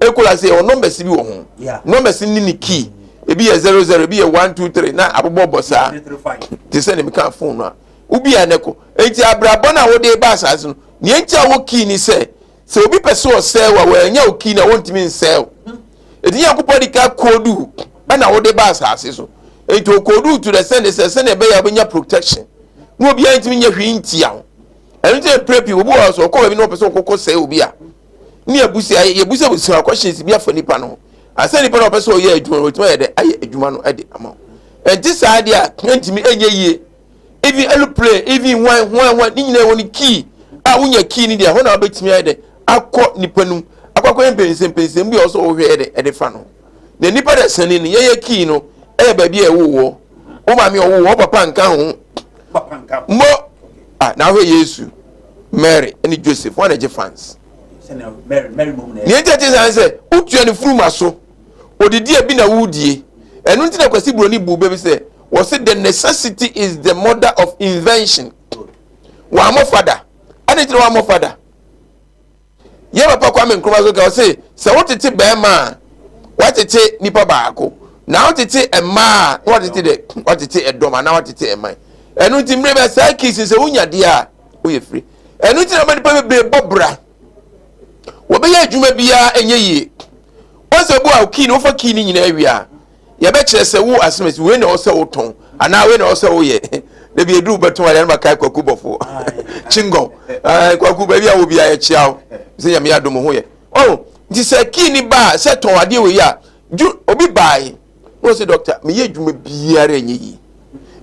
ekola sɛ yɛwɔ numbers bi wɔ ho numbers ne ne key ebi yɛ 00, ebi yɛ 1 2 3 na abobɔ bɔ saa te sɛ ne meka phone no a wobi a ne ko. Eti abrabɔ no a wɔde ba asase no nea nti a wɔ key ni sɛ Sɛ obi pɛ sɛ ɔsɛe wo a, wannya wo key no a, wɔntumi nsɛe wo. Enti Nyankopɔn de ka koodu wo ɛna wode ba asase so. Enti okoodu wo to the extent sɛ sɛnea ɛbɛyɛ a wobɛnya protection na obiara ntumi nyɛ hwee ntia wo. Ɛno nti na mprɛ pii obi wɔ hɔ sɛ ɔkɔ baabi na ɔpɛ sɛ ɔkɔkɔ sɛe obi a, ne abusa yɛbusabusa questions bi afa nipa no ho. Ansa nipa no ɔpɛ sɛ ɔyɛ adwuma no, ɔtumi ayɛ dɛ ayɛ adwuma no de ama wo. Ɛnte saa deɛ a, ɛntumi ɛnyɛ yie. Even aeroplane, even hwan hwan hwan, ne nyinaa wɔ ne key a wonya key no deɛ, ɛhɔ na wobɛtumi ayɛ dɛ akɔ nipa no mu akɔ akɔyɛ mpɛnsɛmpɛnsɛm bi a ɔsɛ wohwɛ yɛ dɛ ɛde fa no. Na nipa da sani no, yɛyɛ key no ɛyɛ baabi a ɛwo wɔ. Wo maame ɔwo wɔ, wo papa nka ho. Mo ah na ahwɛ Yesu, Mary ɛne Joseph, wɔn na ɛgye fans. Nea nti ɛte saa sɛ wotua ne furuma so, odidi a bi na wodie. Ɛno nti na Kwasi Buroni bu bɛ bi sɛ wɔse the necessity is the mother of invention. Wɔammɔ fada. Ɛne nti na wɔammɔ fada. Yɛ papa Kwame Nkrumah so ka ɔse sɛ wotete bɛrima a watete nipa baako na wotete mmaa a na watete dɛ watete ɛdɔm anaa watete ɛman. Ɛno nti mmerɛ bɛ saa kiisi sɛ wonya deɛ a woyɛ firi. Ɛno nti na ma nipa bebree bɔ bra. Wɔbɛyɛ adwuma biara ɛnyɛ yie. Wɔn sɛ bu a kii no wofa kii no nyinaa wie a yɛbɛkyerɛ sɛ wo asɛm wei na ɔsɛ wotɔn anaa wei na ɔsɛ woyɛ. Na bi eduru bɛtɔn adeɛ no ma kae kwaku bɔfo chingɔn kwaku baabi a wɔ bi a yɛkyia wo sɛ nyame adom ho yɛ. Ɔho nti sɛ kii ni ba a sɛ tɔn adeɛ wei a ju obi baae na ɔsɛ dɔkta meyɛ adwuma biara ɛnyɛ yie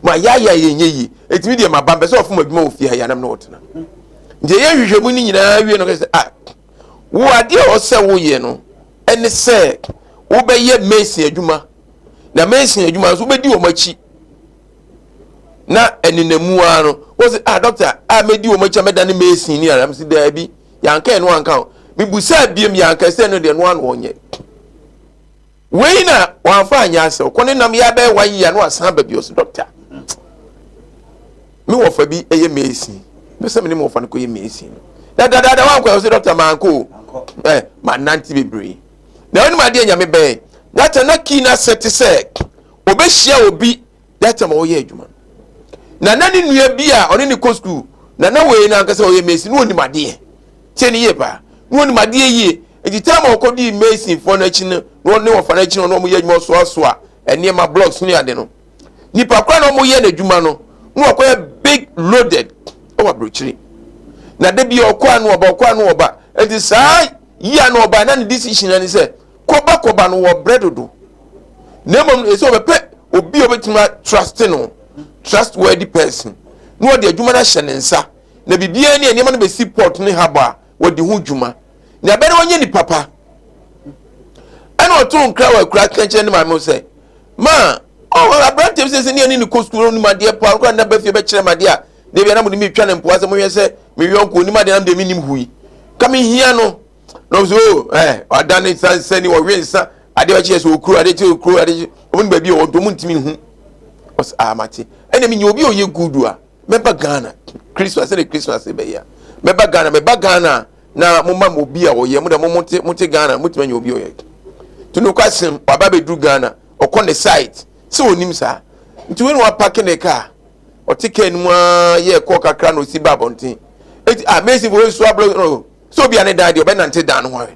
ma yaya yɛ nyɛ yie ɛtumi deɛ ma ba mpɛ sɛ ɔfom adwuma wɔ fie ha yɛanam na ɔtena nti ɛyɛ nhwehwɛmu no nyinaa wie no kɛ sɛ ah wo adeɛ a ɔsɛ woyɛ no ɛne sɛ wobɛyɛ mason adwuma na mason adwuma nso wobɛdi wɔn akyi na ɛnenamu ara no wọ́n sɛ ah dɔkta a mɛdi wɔn akyi a mɛda ne mason ni ara mɛ sɛ daabi yɛanka ɛno anka ho mebusa biem yɛanka sɛ ɛno deɛ no ano ɔnyɛ Wei na wamfa anyɛ asɛ ɔkɔ ne nam yɛ abɛyɛ one year na wasan aba bio so doctor me wɔfa bi ɛyɛ mason pɛ sɛ me ne me wɔfa no kɔyɛ mason no na dadaada wankɔ ɛwɔ sɛ doctor mankɔ o ɛ manante bebree na ɛnom adeɛ nyame bɛn data na kii no asɛ te sɛ ɔbɛhyia obi that time ɔyɛ adwuma na na ne nua bi a ɔne ne kɔ sukuu na na wei no ankasa ɔyɛ mason na ɔnim adeɛ tie ne yie paa na ɔnim adeɛ yie nti time a ɔkɔdii mason foɔ no akyi no na ɔne wɔfa no akyi no na wɔyɛ adwuma ɔsoasoa nneɛma blocks ne ade no nipa kora na wɔyɛ n'adwuma no na ɔkɔyɛ big loaded ɛwɔ aburokyire na de bi ɔkɔ ano ɔba ɔkɔ ano ɔba nti saa yie ano ɔba na ne decision ne sɛ Kɔba kɔba no wɔbrɛ dodo na mmom no ɛsɛ ɔbɛpɛ obi a ɔbɛtumi atrust no, trustworthy person, na ɔde adwuma no ahyɛ ne nsa na biribiara ni a nneɛma no bɛsi port ne harbor a wɔde ho dwuma na ɛbɛrɛ ɔnyɛ nipa pa. Ɛna ɔtoo nkra wɔ akura kyerɛkyerɛ ne maame sɛ ma ɔwɔ aberanteɛ bi sɛ sɛ ne ɛne ne kɔ sukuu no nim adeɛ paa ɔkora nna ba fie bɛkyerɛ m adeɛ a deɛ bia na mo de metwa ne mpoa sɛ mohwɛ sɛ me yɔnko onim adeɛ na deɛ menim hui ka mehia no na ɔsɛ o ɛ ɔda ne nsa nsa ni ɔwe nsa adeɛ bɛkye yɛ sɛ okuro adeɛ kye okuro adeɛ kye ɔmo ne baabi a ɔwɔ ɔmo ntumi nhu ɔsɛ ah mate ɛna mi nye obi a ɔyɛ good a mɛba Ghana Christmas ɛna Christmas bɛyɛ a mɛba Ghana mɛba Ghana na mo ma mo obi a ɔyɛ mo de mo mo te mo te Ghana mo tumi anya obi a ɔyɛ tunu kwasɛm waba abɛduru Ghana ɔkɔ ne site sɛ onim saa nti wei na wapake ne kaa ɔte kaa no mu ara yɛ kɔɔ kakra na osi ba abɔnten eti ah mesi fo esu aburo no sɛ obi a ne dan deɛ ɔbɛnante dan no ho ahwɛ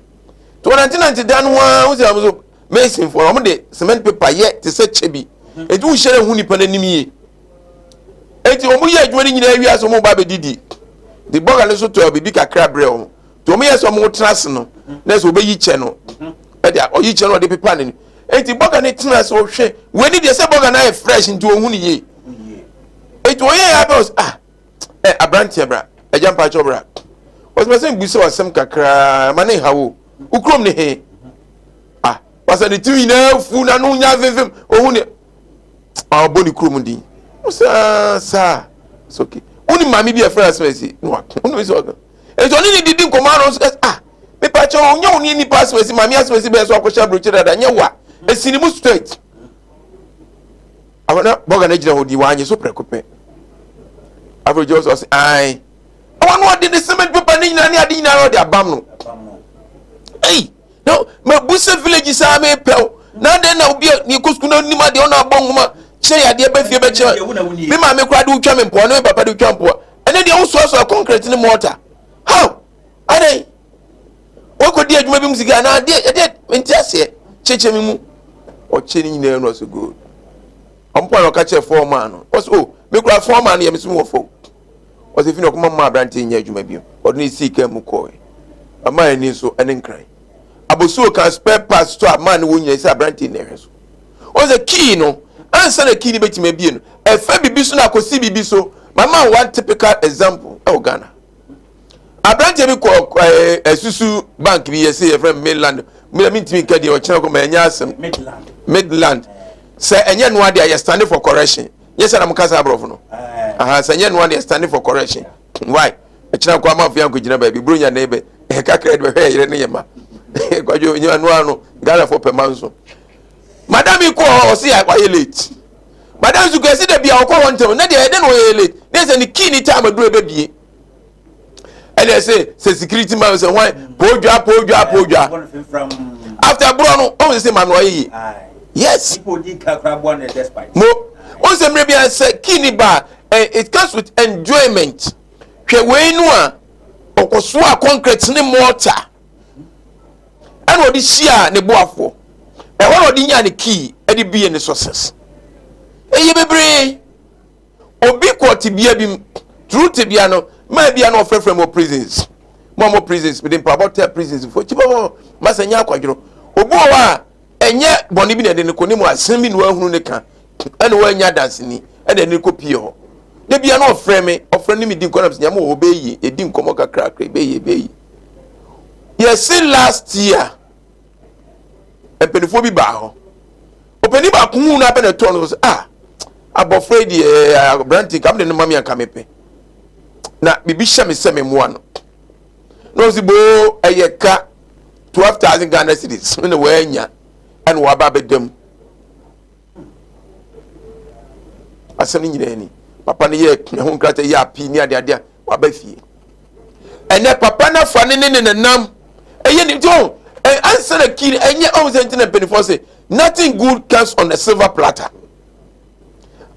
nti wɔnante nante dan no ho ara ho sɛ wɔn so mason fo wɔn de cement paper yɛ te sɛ kyɛ bi eti wohyɛ no ho nipa n'anim yie eti wɔn yɛ adwuma no nyinaa wia sɛ wɔn ba abɛdidi de bɔga no so tɔ biribi kakra brɛ wɔn nti wɔn yɛ sɛ wɔn tena ase no na sɛ wɔbɛyi kyɛ no ɛde ɔyi kyɛ no ɔde pepa ne eti bɔga no tena ase ɔhwɛ wei ni deɛ sɛ bɔga no ayɛ fresh nti ohun yie eti wɔyɛ yɛ abɛ ah ɛ aberanteɛ bra agya mpakyɛw bra wɔsɛ sɛ mbu sɛ wasɛm kakraa ma ne nha wo wo kurom ne he ah wasa ne tiri nyinaa fu n'ano nya vemvem ohun ne a ɔbɔ ne kurom din wɔsɛ ah saa it's okay wone maame bi a ɛfrɛ asɛm asi na wako wone sɛ ɔka ɛnti ɔne ne didi nkɔmmɔ ano nso ah mepakyɛw nyɛ wo ne nipa asɛm asi maame asɛm asi bɛyɛ so akɔhyɛ aburokyire dada nyɛ wa ɛsi ne mu straight Afei na bɔga no gyina hɔ di wanye so prɛko pɛ. Afei gyina hɔ sɛ ɔse ae. Ɛwɔ no ɔde ne cement paper ne nyinaa ne ade nyinaa ɔde abam no. Ei, na mabu sɛ village saa mepɛw. Na adɛn na obi a ne kɔ sukuu na onim adeɛ ɔna abɔ nwoma kyerɛ yɛ adeɛ bɛ fie bɛkyerɛ. Me maame koraa de wotwa me mpoa ne me papa de wotwa mpoa. Ɛne deɛ wosoasoa concrete ne mortar. How? Adɛn? Wakɔdi adwuma bi mu sika anaa adeɛ ɛdeɛ mente aseɛ kyekyɛ me mu. Ɔkyɛ ne nyinaa no ɔsɛ good. Ɔmpo a na ɔka kyerɛ fɔɔmaa no ɔsɛ o oh, me kura fɔɔmaa no yɛ me so wɔ fo. Ɔsɛ fi na ɔkɔma mma aberanteɛ nyɛ adwuma bio. Ɔde ne sii kaa mu kɔɔe. Ɔmaa ani nso ɛne nkran. Abosuo kan spare parts to a maa ne wɔ nyinaa sɛ aberanteɛ na ɛhwɛ so. Ɔsɛ kii no ansa na kii no bɛtumi abie no ɛfa biribi so na akɔsi biribi so. Mama one typical example ɛwɔ Ghana. Aberanteɛ bi kɔ ɛɛ ɛsusu bank bi yɛsɛ yɛfrɛ no Midland. Mi na mi ntumi nka deɛ ɔkyerɛ kɔ ma ɛnyɛ asɛm. Midland. Midland. Sɛ ɛnyɛ noa deɛ yɛ standing for correction. Nyɛ sɛ na mo kasa aborɔfo no. Aha sɛ ɛnyɛ noa deɛ standing for correction. Why? Ɛkyerɛ kɔ amanfo yɛn akɔgyina baabi buronya ne bɛ kakra de bɛhwɛ yɛrɛ ne yɛ ma. Kwadwo nyɛ noa no Ghana fo pɛ ma nso. Madam yi kɔ hɔ ɔsi wayɛ late. Madam nso kɔ ɛsi dɛ bia ɔkɔ hɔ ntɛm ne deɛ ɛdɛ na ɔyɛ late. Ne sɛ ne key ne time aduro ɛbɛbie. Ɛna ɛsɛ sɛ security man sɛ hwan podwa podwa podwa. After borɔ no ɔmo sɛ maame wayɛ yie. Yes. Mo ɔmo sɛ mmerɛ bi sɛ key ne ba it comes with enjoyment. Hwɛ wei no a ɔkɔsoa concrete ne mortar. Ɛna ɔde hyia ne boafoɔ. Ɛhɔ na ɔde nyaa ne key ɛde bie ne success. Ɛyɛ bebree. Obi kɔ tebea bi mu. Through tebea no, maa bia na ɔfrɛfrɛ mo prisons. Mo a mo prisons, mede mpaabɔ tɛ prisons fo. Kyi bɔ masa nyɛ akwadworɔ. Obi wɔ hɔ a ɛnyɛ bɔne bi na ɛde ne kɔ ne mu asɛm bi na wahunu ne ka. Ɛna wanya danseni ɛna ɛde ne kɔ pie hɔ. Da bia na ɔfrɛ me, ɔfrɛ ne me di nkɔmmɔ na nyame wɔ hɔ bɛyie, yɛdi nkɔmmɔ kakrakra, bɛyie, bɛyie. Yɛse last year, mpanimfoɔ bi baa hɔ. Ɔpanin baako hu no abɛ na ɛtɔɔ no sɛ, ah, abɔfra yi deɛ aberante nka mede no ma me anka mepɛ. Na biribi hyɛ me sɛ memmoa no. Na ɔsi boo ɛyɛ ka 12,000 Ghana cedis na wɔanya ɛna wɔaba abɛda mu. Asɛm no nyinaa ni. Papa no yɛ ɛho nkrataa yɛ apii ne adeade a waba fie. Ɛnɛ papa no afa ne ne ne nenam ɛyɛ ne nti ɔn ansa na kii ɛnyɛ ɔn sɛ nti na mpanimfoɔ sɛ nothing good comes on a silver platter.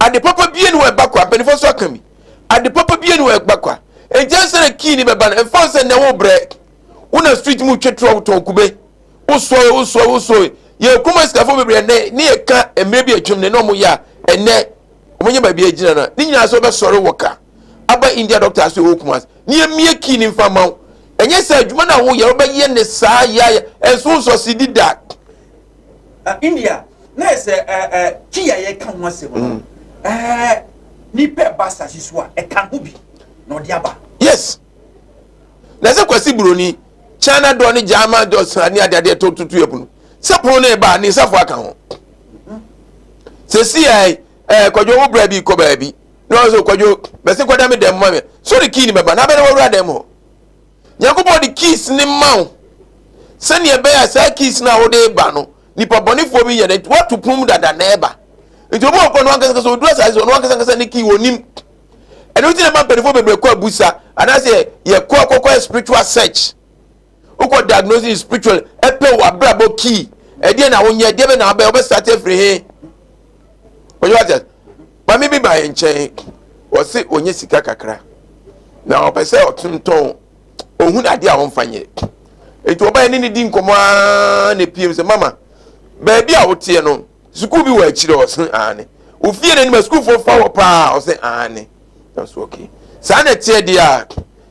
Ade papa bie ne wɔ ɛba kwa mpanimfoɔ so aka bi. Ade papa bie ne wɔ ɛba kwa. Nti ansa na kii ne bɛba no ɛmfa sɛ nɛ wo brɛ wo na street mu twɛ trɔ tɔn kube wosoe wosoe wosoe yɛ kurom asikafo bebree ɛnɛ ne yɛ ka mmerɛ bi atwam ne na ɔmo yɛ a ɛnɛ ɔmo nyɛ baabi agyina no ne nyinaa sɛ ɔbɛsɔre wɔ ka aba India doctor so ɛwɔ Kumasi ne yɛ mie kii ne nfa ma wo ɛnyɛ sɛ adwuma no a woyɛ wobɛyɛ ne saa yɛ ɛnso nsɔ si di da. India na yɛ sɛ kii a yɛka ho asɛm no nipa ɛba asase so a ɛka ho bi na ɔde aba. Yes. Na sɛ Kwasi Buroni China dɔ ne German dɔ sra ne adeadeɛ to tutu yɛ pono sɛ pono no ɛba ne nsafo aka ho. Sɛsi ɛ ɛ Kwadwo wo bra bi kɔ baabi na ɔsɛ Kwadwo bɛsi kɔda me dɛm ma me so de kii ne bɛba na abɛn wɔwura dɛm hɔ. Nyankopɔn de keys ne ma wo sɛnea ɛbɛyɛ a saa keys no a wode ba no nipa bɔnefoɔ bi yɛ dɛ wato pono mu dada na ɛba. Nti obi wɔ kɔ no ankasa kasa oduru asase so ɔno ankasa kasa ne key wɔnim. Ɛno nti na ɛma mpanimfoɔ bebree kɔ abusa anaasɛ yɛkɔ akɔkɔ spiritual search. Wokɔ diagnosis spiritual ɛpɛ wɔ abrabɔ key. Ɛdeɛ na wonyɛ ɛdeɛ bɛ na wabɛ wobɛsate afiri he. Wɔyɛ wate maame bi ba yɛn nkyɛn wɔse ɔnyɛ sika kakra na ɔpɛ sɛ ɔtontɔn ohun adeɛ a ɔmfa nyɛ. Nti ɔbaeɛ ne ne di nkɔmmɔ ara na epiem sɛ mama baabi a woteɛ no sukuu bi wɔ akyire ɔse aane. Ofie n'anim a sukuufoɔ fa hɔ paa ɔse aane. Nanso okay saa na ɛteɛ deɛ a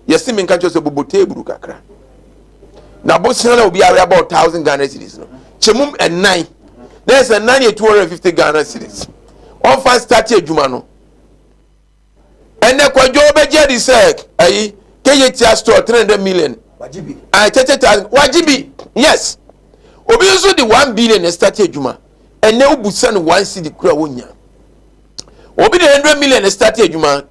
yɛse menka kyerɛ sɛ bobɔ teeburu kakra na bosea na obiara about 1000 Ghana cedis no kyɛ mu ɛnan na ɛsɛ nan yɛ 250 Ghana cedis ɔmfa start adwuma no. Ɛnɛ Kwadwo bɛgye adi sɛ ayi kɛyɛ tia store 300 million ayi 30,000 wagye bi. Yes, obi nso de 1 billion na start adwuma ɛnɛ wobusa no 1 cedi kura wonya. Obi de 100 million na start adwuma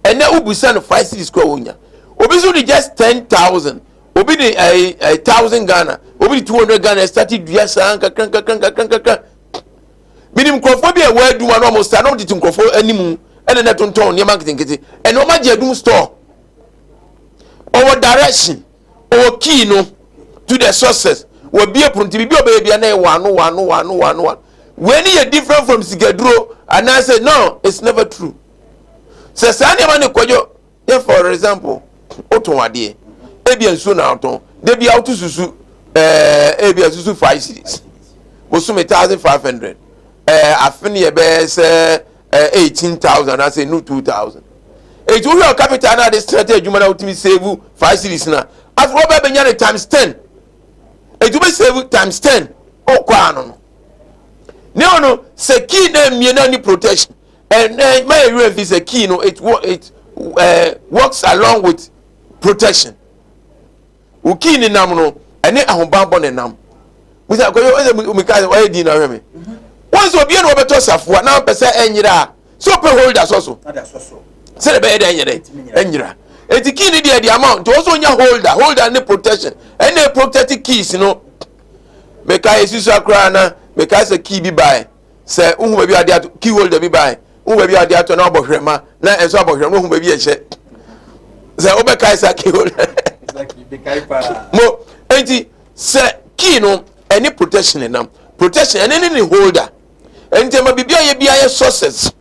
ɛnɛ wobusa no 5 cedis kura wonya. Obi nso de just 10,000, obi de ɛyi ɛyi 1000 Ghana, obi de 200 Ghana start dua saa nkakra nkakra nkakra nkakra. Minim nkurɔfoɔ bi a ɛwɔ adum a na wɔn sa na wɔn tete nkurɔfoɔ anim ɛna na tontɔn nneɛma nketenkete ɛna wɔn agye adum store. Ɔwɔ direction, ɔwɔ key no to the success. Wɔbie pono nti biribi a ɔbɛyɛ bia na ɛyɛ wano wano wano wano wano. Wei ni yɛ different from sikaduro anaasɛ no, it's never true. Sɛ saa nneɛma ne kɔdwo yɛ for example, wotɔn adeɛ, ebi nsuo na wotɔn, de bi a woto susu. Ɛɛ ebi asusu 5 cedis bosome, 1500. Afe no yɛ bɛyɛ sɛ 18,000 anaasɛ nu 2000. Eti wohwɛ capital na ade start adwuma na wotumi save 5 cedis na afei wɔbɛ bɛnya ne times 10. Eti wobɛ save times 10 ɔkɔ ano no ne ono sɛ key na mmie na ni protection. Ɛnɛ ma yɛ werɛ fi sɛ key no, it works along with protection. Wo key ni nam no, ɛne ahobanbɔ ne nam. Musa kɔyɛ ɔsɛ mi ka ɔyɛ din na ɔhwɛ mi wɔn sɛ obiara na wɔbɛtɔ safoa na wɔpɛ sɛ ɛnyera a, sɛ ɔpɛ holder sɔ so sɛde bɛyɛ dɛ ɛnyɛ dɛ ɛnyera. Eti key ni deɛ de ama nti wɔn nso nya holder. Holder ne protection, ɛna protect keys no. Meka esisi akora na meka sɛ key bi baa sɛ wohu baabi ade ato, key holder bi baa, wohu baabi ade ato na ɔbɔ hwɛma na ɛnso abɔ hwɛma, wohu baabi ɛhyɛ sɛ wobɛkae sa key holder mo. Eti sɛ key no ɛne protection nam, protection ɛne ne holder. Ɛnti ɛma biribi a yɛ bi ayɛ success.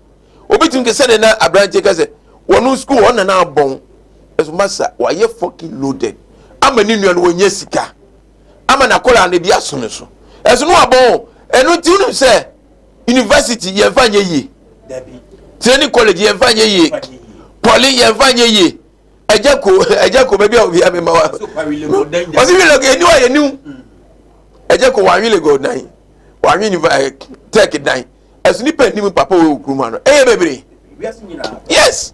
Obi tumi kɛ sɛ ne na aberanteɛ ka sɛ wɔn school wɔn nana abɔn ɛso masa wɔayɛ fucking loaded ama ne nua no wɔnyɛ sika ama n'akɔla no bi aso ne so ɛso no abɔn. Ɛno nti wonim sɛ university yɛmfa nyɛ yie, training college yɛmfa nyɛ yie, poly yɛmfa nyɛ yie. Ɛgya ko, ɛgya ko baabi a obi amema wa ɔsi wi lɔkɛ eniwa yɛ niw. Ɛgya ko wɔanwi Lagos dan, wɔanwi nifa ɛ Tech dan. Ɛso nipa anim papa wɔ kurom ano ɛyɛ bebree. Yes,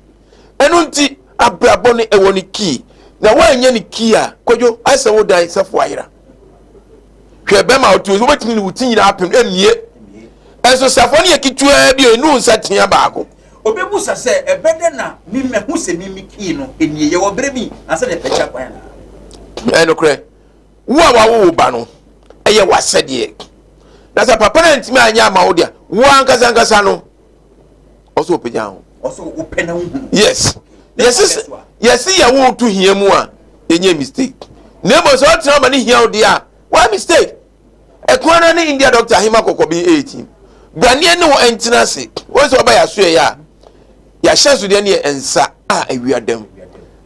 ɛno nti abrabɔ no ɛwɔ ne key na wɔanyɛ ne key a, Kwadwo, asɛ wo dan sɛfo ayera. Hwɛ, bɛrima a ɔte wobɛtumi ne wo ti nyinaa apem emie, ɛnso safo no yɛ ketewaa bi a enu nsa tea baako. Obebusa sɛ ɛbɛdɛ na mímɛhu sɛ mímí kii no enie yɛwɔ bere bi ansa na ɛpɛkyɛ kwan na. Ɛnokorɛ, wo a wawo wo ba no, ɛyɛ w'asɛdeɛ na sɛ papa no ntumi anyɛ ama wo deɛ, wo ankasa ankasa no ɔsɛ ɔpagya ho. Ɔsɛ wopɛ na wohunu. Yes, yɛsi yɛ wo to hia mu a, yɛnyɛ mistake, na mmom sɛ ɔtena ma ne hia wo deɛ a, why mistake? Ɛkwan no ne India doctor ahema kɔkɔbi 18 braneɛ ne wɔ ɛntena ase. Wɔn sɛ ɔba yɛaso yɛ a, yɛahyɛ so deɛ ne yɛ nsa a awia dam.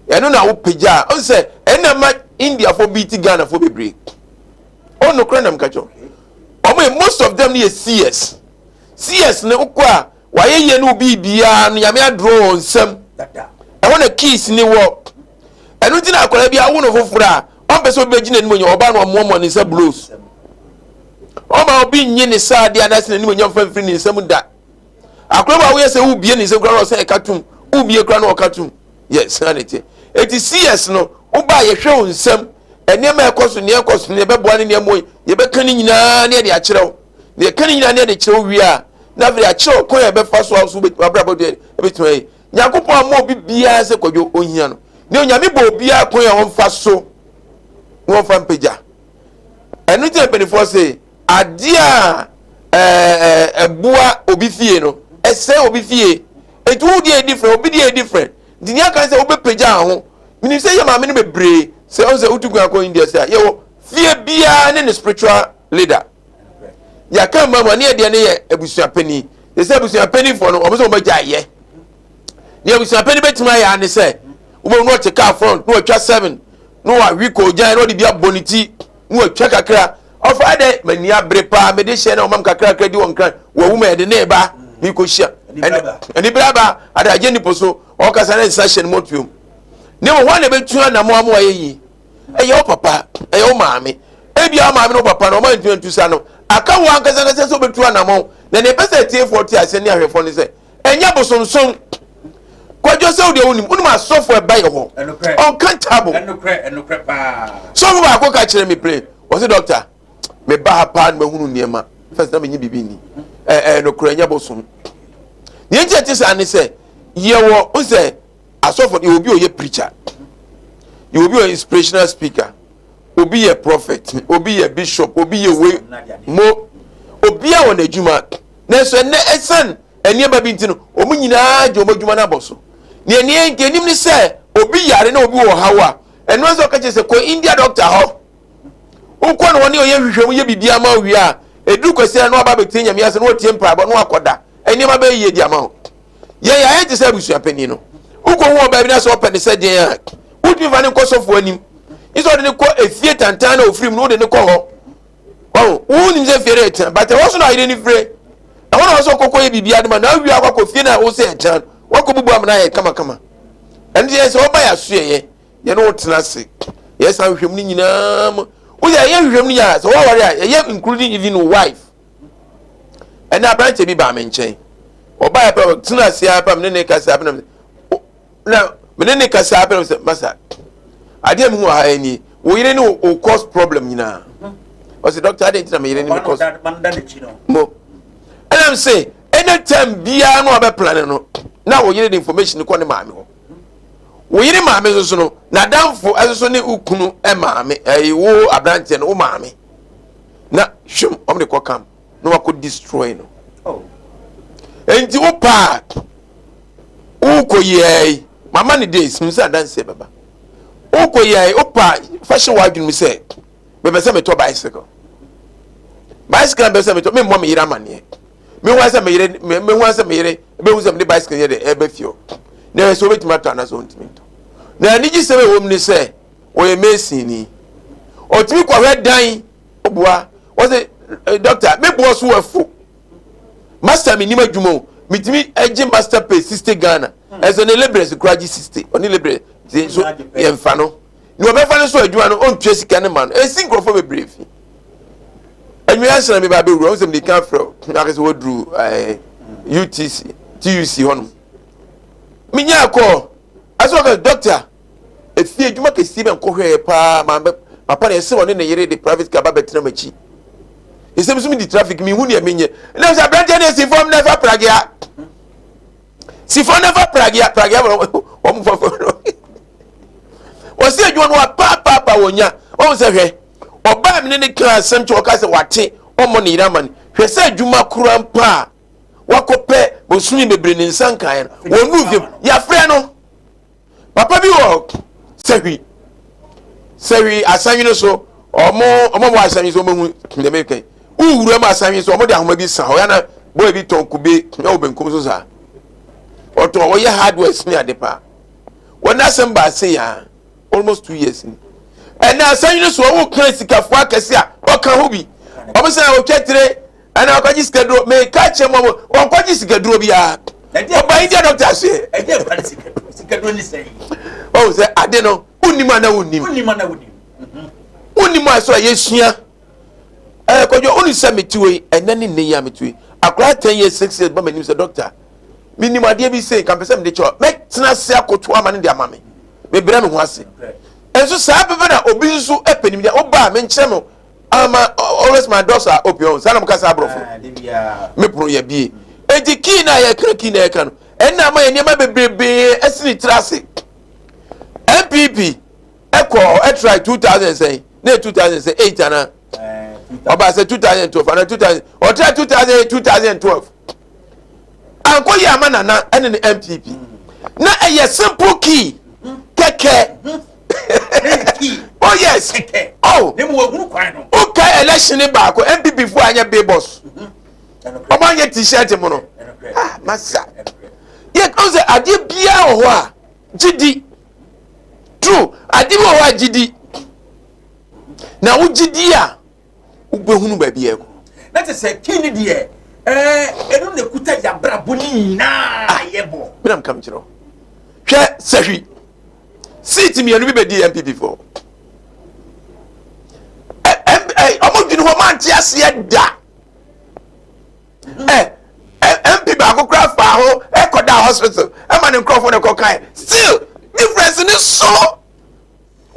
Ɛno na wopagya a, ɔn sɛ ɛnna ma Indiafoɔ bi ti Ghanafoɔ bebree. Ɔno nam ka kyerɛ ɔmo yɛ, most of them no yɛ cs cs ne wokɔ a wayɛ yie ne obi biara no, Nyame adorɔ wɔn nsam. Ɛhɔ na keys ne wɔ. Ɛno nti na akwadaa bi awo no foforɔ a, ɔmpɛ sɛ obi bɛgyina anim onyam. Ɔbaa no, ɔmoamoa ne nsa blows, ɔma obi nye ne saa adeɛ anaasɛ n'anim onyam fa mfiri ne nsam da. Akwadaa bi a woyɛ sɛ wobie ne nsam koraa na ɔsɛ ɛka tum, wobie koraa na ɔka tum. Yes, na ne teɛ. Eti cs no, woba a, yɛhwɛ wo nsam nneɛma ɛkɔ so, nea ɛkɔ so, nea ɛbɛboa ne nneɛma yi, yɛbɛka ne nyinaa ne yɛde akyerɛ wo. Na yɛka ne nyinaa ne yɛde kyerɛ wo wie a, na afei akyerɛ wo kwan a ɛbɛfa so a so abrabɔ deɛ ɛbɛtumi ayɛ. Nyankopɔn ama obi biara sɛ, Kwadwo, ohia no ne Onyame bɔ obiara kwan a wɔmfa so na wɔmfa mpagya. Ɛno nti na mpanimfoɔ se adeɛ a ɛɛ ɛboa obi fie no, ɛsɛe obi fie. Etu wo deɛ yɛ different, obi deɛ yɛ different. Nti nea aka sɛ wobɛpagya ho, menim sɛ yɛ maame no bebree sɛ ɔn sɛ wotu kwan akɔ India sɛ a, yɛwɔ fie biara ne ne spiritual leader. Yɛaka mma mu a, ne yɛ deɛ ne yɛ abusuapanin. Yɛ sɛ abusuapaninfoɔ no, wɔn sɛ wɔn agya ayɛ ne abusuapanin bɛtumi ayɛ ane sɛ wobɛhu na ɔte car front na watwa seven na wawe kɔgyan na ɔde bi abɔ ne ti na watwa kakra. Ɔfa dɛ m'ani abere paa, mede hyɛ na ɔmam kakrakra di wɔn kran wɔwu ma yɛde ne ba mekɔhyia ɛne bere aba adagye nipo so ɔkasa ne nsa hyɛ ne mɔtuom ne mo hɔ na ɛbɛtu anamo ama wayɛ yie. Ɛyɛ wo papa, ɛyɛ wo maame. Ebia wo maame ne wo papa no, ɔma ntumi ntu sa no, aka wo ankasa ankasa sɛ wobɛtu anamɔ. Na nea ɛpɛ sɛ atiefoɔ te aseɛ ne ahwɛfoɔ ne sɛ ɛnyɛ bosomsom. Kwadwo, sɛ wodeɛ wonim asɔfo ɛba yɛ hɔ uncountable. Sɔfo baako ka kyerɛ me plane, wɔse, "Doctor, meba ha paa no, mahunu nneɛma. First na menye biribi ni ɛɛ nokorɛ nyɛ bosom." Nea nti ɛte saa ne sɛ yɛwɔ n sɛ asɔfo yɛ obi a ɔyɛ preacher, yɛ obi a ɔyɛ inspirational speaker, obi yɛ prophet, obi yɛ bishop, obi yɛ wei mo, obi a wɔ n'adwuma. Nanso ɛnɛ, ɛsan nneɛma bi nti no, wɔn nyinaa gye wɔn adwuma no abɔ so. Nea nea anim ne sɛ obi yare na obi wɔ haw a, ɛno nso ɔka kyerɛ sɛ kɔ India doctor hɔ. Wokɔ na wɔne ɔyɛ nhwehwɛmu, yɛ biribi ama wo wie a, ɛduru kwasi na waba abɛtie Nyame ase na wɔtie mpaebɔ na wakɔda, nneɛma bɛyɛ yie di ama wo. Yɛn yɛayɛ te sɛ abusuapanin no. Wokɔhu ɔbaa bi na sɛ ɔpɛ ne sɛ deɛn a, wotumi fa ne nkɔ sɔfoɔ anim. Nso ɔde ne kɔ efie tantan na ofiri mu no, wode ne kɔ hɔ. Ɔho, wonim sɛ fie no yɛ tan, but ɛhɔ so na ayere no fire. Ɛhɔ na wɔsɛ ɔkɔkɔ yɛ biribi adema na awie akɔ akɔ fie na wo sɛ ɛtan. Wakɔ bubu amena ayɛ kamakama. Ɛno deɛ sɛ ɔba yɛ asoɛyɛ, yɛne wo tena ase. Yɛ saa nhwehwɛmu no nyinaa mu. Woyɛ yɛ nhwehwɛmu no nyinaa sɛ wɔware a yɛyɛ including even wife. Ɛnna aberanteɛ bi baa me nkyɛn. Ɔbaa pɛ ɔtena ase ara pɛ me ne ne kasa pɛ na na me ne ne kasa pɛ na sɛ masa adeɛ a mehu wɔ ha nie wo yere ne wo cause problem nyinaa. Ɔsɛ doctor adeɛ nti na me yere ne me cause mo ɛnam sɛ anytime biara no a ɔbɛplane no na wo yere de information kɔ ne maame hɔ. Wo yere maame nso so no n'adamfo nso so ne wo kunu maame ɛyi wo aberanteɛ no wo maame. Na hwem wɔn de kɔ camp na wakɔ destroy no. Oh. Nti wo paa wokɔ yɛɛ mama ne days hu sɛ adanseɛ bɛba. Wokɔ yɛɛ wo paa fa hyɛ w'adwene mu sɛ mepɛ sɛ metɔ bicycle. Bicycle na mepɛ sɛ metɔ memmɔ me yere amanneɛ. Mehu sɛ me yere mehu sɛ me yere bɛhu sɛ mede bicycle yɛ de ɛbɛ fie hɔ. Na ɛsɛ wobɛtumi atɔ anaasɛ wontumi ntɔ. Na anigye sɛm ɛwɔ mu ne sɛ ɔyɛ masonni. Ɔtumi kɔhwɛ dan ɔboa wɔsɛ eh, doctor me boɔ so afu master mi nim adwuma o metumi gye master pay 60 Ghana ɛsɛ ne labourers kura gye 60 ɔne labourers nso yɛmfa no na ɔbɛfa no so adwuma no ɔntua sika no ma no ɛsi nkurɔfoɔ bebree fi anwia nsena mi ba bɛwura ɔn sɛ mede ka frɛ na akasɛ wɔduru eh, UTC TUC hɔnom menyaa kɔɔ asɛ ɔka doctor Efie adwuma kɛseɛ bi a nkɔhwɛɛ paa maa bɛ papa na ɛsɛ ɔne ne yere de private car ba bɛtena m'akyi. Ɛsɛ mi nso mi di traffic mi hu deɛ mi nyɛ. Ɛna sɛ aberanteɛ ne si fam na ɛfa pragea. Si fam na ɛfa pragea pragea wɔn wɔn fa fam no. Wɔsi adwuma no wapaapaapa wɔn nya. Wɔn sɛ hwɛ ɔbaa mi ne ne kaa asɛm kyɛ ɔka sɛ wate ɔmmɔ ne yere ama no. Hwɛ sɛ adwuma kora mpo a wakɔpɛ bosome bebree ne nsa nkaeɛ no wɔn nu fam yɛafrɛ no. Papa bi wɔ sahwi sahwi asanwene so ɔmo ɔmo wɔ asanwene so ɔmo ehu deɛ meka yi wowura mu asanwene so ɔmo de ahoma bi sa hɔ yana bɔyɛ bi tɔn kube na wɔ benkum so saa ɔtɔn ɔyɛ hardware sini ade paa wɔn asɛm ba ase ya almost 2 years ni ɛna asanwene so ɔwɔ kan sikafoɔ akɛse a ɔka ho bi ɔmo sɛ ɔtwa tire ɛna ɔkɔgye sikaduro meka kyerɛ mu ɔnkɔgye sikaduro biara ɔba India doctor aseɛ ɔhu sɛ ade no wonnim ana wonnim wonnim a so a yɛsua ɛɛ kɔdwo wone sɛ mete wei ɛnɛ ne nnɛ yi a mete wei akwaraa 10 years 6 years ba m'anim sɛ doctor menim adeɛ bi sei nka mpɛ sɛ mede kyɛw mɛtena ase akoto ama no de ama me mebrɛ me ho ase ɛnso saa pɛpɛ na obi nso pɛ nimdeɛ woba a menkyerɛ no ama always my doors are open ɔn saa na mo kasa aborɔfo me pono yɛ bie eti kii na yɛka kii na yɛka no ɛnna ama yɛ nneɛma bebrebe ɛsi ne tiri ase. NPP ɛkɔ ɛtra 2000 sɛn ne yɛ 2008 ana ɔba sɛ 2012 ana 2000 ɔtra 2008 2012 ankɔ yɛ ama nana ɛne ne NPP na ɛyɛ simple key kɛkɛ. Oh yes, oh okay, election ne baako NPP fo anyɛ billboards ɔmo anyɛ t-shirt mu no. Ah, masa yɛ ɔn sɛ adeɛ biara wɔ hɔ a gyidi true adeɛ bi wɔ hɔ a gyidi na wo gyidi a wobɛhunu baabi a ɛkɔ. Na kyerɛ sɛ kii ne deɛ ɛɛ ɛno na ekuta yabrabɔ ne nyinaa yɛ bɔ. Mi na mi ka mi kyerɛ o hwɛ sɛhwi seat mmienu bi bɛ di NPP fo ɛ ɛ ɔmo dwene hɔ maa nte aseɛ da ɛ ɛ MP baako kura fa ho ɛkɔ da hospital ɛma ne nkorɔfo ne kɔ kan still difference ne so.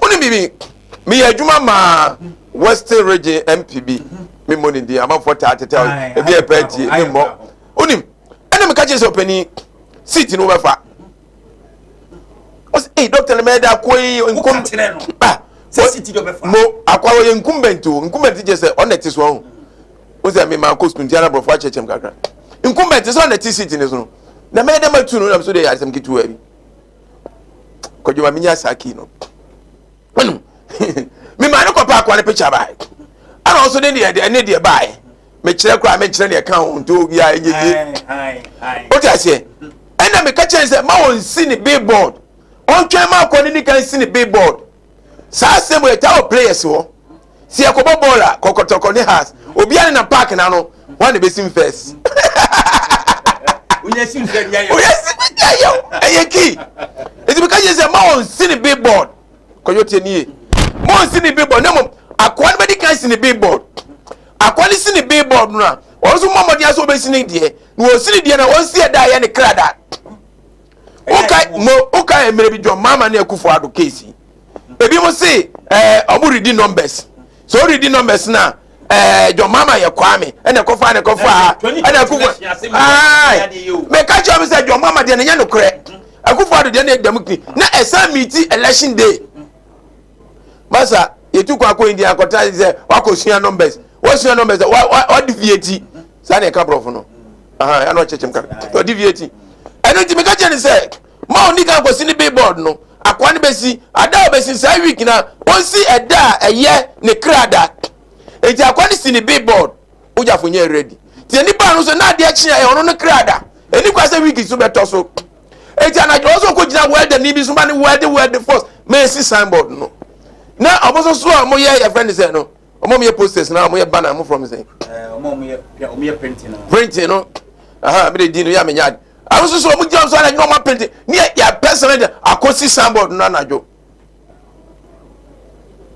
Wonim biribi? Meyɛ adwuma maa Western Region MP bi. Memmɔ ne din, amanfoɔ taa tetɛ ebi yɛ pɛ tie, memmɔ. Wonim? Ɛna meka kyerɛ sɛ ɔpanin, seat no wobɛfa. Ɔsɛ, ei, dɔkta no mɛyɛ dɛ akɔ yi, nkom. Ah, mo akɔ ɔyɛ incumbent o, incumbent kyerɛ sɛ ɔna ɛte so ɔho. Wo sɛ me maa kɔ sukuu nti ana aborɔfo akyerɛkyerɛ m kakra. Incumbent sɛ ɔna ɛte seat no so no. Na mɛyɛ dɛ matu no, nam so deɛ yɛ asɛm ketewa bi. Kwadwo ma menya saa key no. Ɛnu me maa ne kɔpa akoa ne picture bae. Ɛna ɔso ne deɛ ɛne deɛ bae. Mekyerɛ koraa menkyerɛ deɛ ka ho nti obiara ɛnyɛ yie. Wote aseɛ? Ɛna meka kyerɛ sɛ ma wɔn si ne billboard. Ɔntwɛn ma akoa ne nika nsi ne billboard. Saa asɛm wɔ ɛtaa wɔ players hɔ. Sɛ yɛkɔbɔ bɔɔl a, kɔkɔtɔkɔ ne Hearts, obiara nenam park no ano, hwan na ɛbɛsim first? Wonya sim sɛ deɛ ayɛ. Wonya sim deɛ ayɛ ɛyɛ key. Nti meka kyerɛ sɛ ma wɔn si ne billboard. Kɔyɔ tie nie. Ma wɔn si ne billboard na mmom akoa no bɛdi kan si ne billboard. Akoa no si ne billboard no a, wɔn nso mmɔ mmɔden asɛ wɔbɛsi ne deɛ. Na wɔsi ne deɛ na wɔn si ɛda a ɛyɛ ne kra da. Woka mo woka mmerɛ bi John Mahama ne Akufo Addo case yi. Ebi mo se ɛɛ ɔmo redi numbers. So ɔredi numbers na ɛɛ John Mahama yɛ Kwame ɛna ɛkɔfa na ɛkɔfa ha ɛna Akufo ayi mɛka kyerɛ mo sɛ John Mahama deɛ ne nyɛ nokorɛ. Akufo Addo deɛ ne yɛ dɛm kini na ɛsan meeti election day. Masa yɛtu kɔ akɔ India akɔtena sɛ wakɔsua numbers wasua numbers wa wa wa deviate saa na ɛka borɔfo no. Aha ɛna ɔkyekyem ka ɔdeviate. Ɛno nti meka kyerɛ ne sɛ ma ɔni kan kɔsi ne billboard no akoa no bɛsi ada a ɔbɛsi saa week na ɔnsi ɛda a ɛyɛ ne kra da. Nti akoa no si ne billboard wogyafo nyɛ ready. Nti nipa no so na adeɛ kye a ɛyɛ ɔno ne kra da. Ɛni kwa sɛ week so bɛtɔ so. Eti anadwo ɔsɛ ɔkɔ gyina welder ni bi so ma ne weld weld force ma esi signboard no. Na ɔmo nso so a ɔmo yɛ yɛfrɛ ne sɛ no ɔmo ɔmo yɛ posters na ɔmo yɛ banner ɔmo from sɛ. Ɔmo ɔmo yɛ ɔmo yɛ printing no. Printing no aha mi de din no yɛ amenya adi. Ɔmo nso so ɔmo gyina so anadwo ɔmo aprinting ne yɛ yɛ pɛ sɛnɛ de akɔsi signboard no anadwo.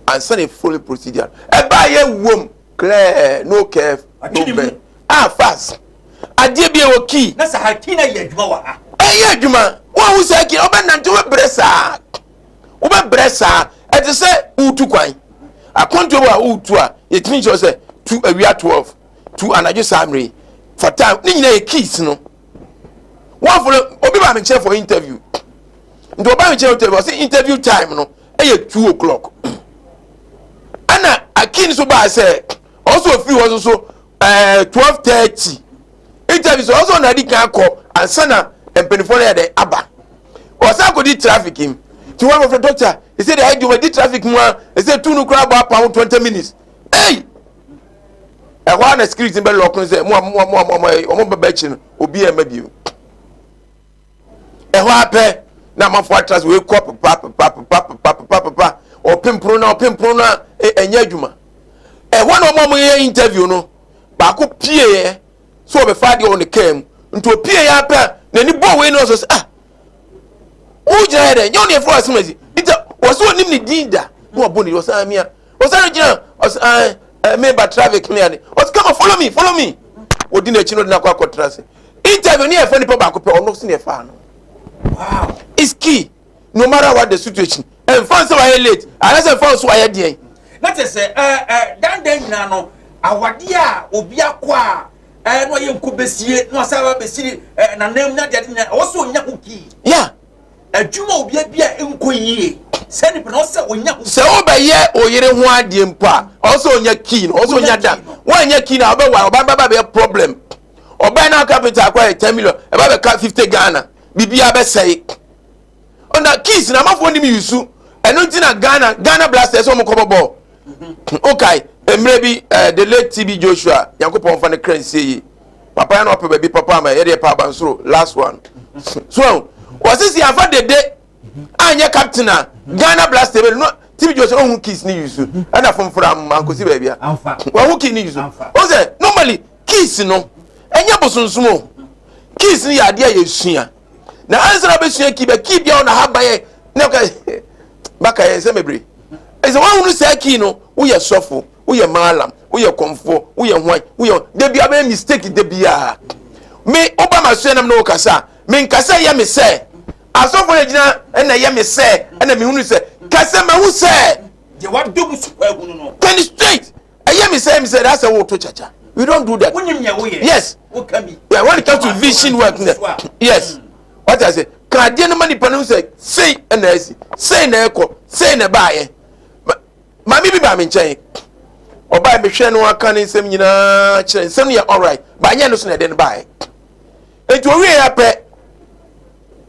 Ansa na follow procedure ɛbaa yɛ wom clear no curve no bend. Ah fast. Adeɛ bi ɛwɔ key. Na saa key na yɛ adwuma wɔ ha. Ɛyɛ adwuma. Wɔn ahu saa key na wɔbɛ nante wɔbɛ brɛ saa. Wɔbɛ brɛ saa. Ɛte sɛ wotu kwan. Akwantuo wɔ a wotu a yɛtumi nkyerɛ sɛ tu awia 12 tu anadwo saa mmerɛ yi for time ne nyinaa yɛ keys no. Wɔn afɔlɔ obi ba mi nkyɛn for interview. Nti ɔba mi nkyɛn interview ɔsɛ interview time no ɛyɛ 2 o'clock. Ɛna akin so baa sɛ ɔsɛ ofiri hɔ nso so ɛɛ 12:30 interview sɛ ɔsɛ ɔna adi kan akɔ ansa na mpanimfoɔ no yɛ dɛ aba ɔsan akɔdi traffic mu nti wɔn afɔfɔ doctor ɛsɛ de ayɛ dwuma di traffic mu a ɛsɛ tu no koraa bɔ apam 20 minutes ɛy ɛhɔ a na security bɛ lɔɔko sɛ mo a mo a mo a mo a wɔn bɛbɛ akyi no obi a ɛma bio ɛhɔ ara pɛ na amanfoɔ atra so wei kɔ pepa pepa pepa pepa pepa pepa ɔpempono na ɔpempono na ɛnyɛ adwuma ɛhɔ na wɔn a wɔyɛ interview no baako pieeɛ sɛ ɔbɛfa adeɛ wɔ ne kaa mu nti opieeɛ ara pɛ n'ani bɔɔ wei na ɔsɔ sɛ ah wogyina yɛ dɛ nyɛ wo ne ɛfrɛ asɛm asi nti wɔ sɛ ɔnim ne din da na wabɔ ne ɔsɛ amia ɔsɛ no gyina ɔsɛ ah meba traffic ne ade ɔsɛ come on follow me follow me ɔdi n'akyi no ɔde no akɔ akɔtena ase interview ne yɛfa nipa baako pɛ ɔno so ne yɛfa no. Wow. It's key no matter what the situation ɛnfa nsɛ wayɛ late anasɛ ɛnfa nso wayɛ deɛn. Na kyerɛ sɛ ɛɛ ɛɛ dandan nyinaa no awadeɛ a obi akɔ a ɛɛ na ɔyɛ nko besie na ɔsan ba besi ɛɛ nanam na adeade nyinaa ɛwɔ sɛ onya ho key. Yeah. Adwuma obi abi a nkɔ yie sɛ nipa na ɔsɛ onya ho. Sɛ wobɛyɛ oyere ho adeɛ mpo a ɔsɛ onya key no ɔsɛ onya da woanya key no a wobɛware ɔba bɛba bɛyɛ problem. Ɔbɛn na capital akɔ yɛ 10 million ɛba bɛka 50 Ghana biribiara bɛsɛe. Ɔna keys na amafoɔ nim yusu ɛno nti na Ghana Ghana Blasters wɔn kɔbɔ bɔɔl. Okay, mmerɛ bi eh, the late TB Joshua Nyankopɔn fa ne kra nsie yi papa yɛ na ɔpɛ baabi papa ama yɛde yɛ pa abansoro last one so wɔsisi afa dede anyɛ captain a Ghana Blasters bɛ no TB Joshua ɔhu keys ne yusu ɛna fomfora ankosi baabi a wɔhu key ne yusu ɔsɛ normally keys no ɛnyɛ bosonsom o keys no yɛ adeɛ a yɛsua na ansa na bɛsua key bɛ key bia ɔna ha ba yɛ na ɔka baka yɛ nsɛm bebree ɛsɛ wɔahunu saa key no woyɛ sɔfo woyɛ maalam woyɛ kɔmfoɔ woyɛ hwan woyɛ da bia bɛyɛ mistake da bia me woba ma soɛ nam ne wo kasa me nkasa yɛ me sɛ asɔfo no gyina ɛna yɛ me sɛ ɛna mehunu sɛ kasa mahu sɛ deɛ wadɔ mu so ahunu no can straight ɛyɛ mi sɛ mi sɛ that's a woto kyakya we don't do that. Wonim nea woyɛ. Yes. Woka bi. Yeah, when it comes to vision work yes. What I say, ka adeɛ no ma nipa no sɛ sei ɛna asi, sei na ɛkɔ, sei na ɛbaayɛ. Maame bi baa me nkyɛn. Ɔbaa mehwɛ no aka ne nsɛm nyinaa kyerɛ nsɛm no yɛ alright, ba nyɛ no so na ɛde no baayɛ. Enti owie yɛ apɛ,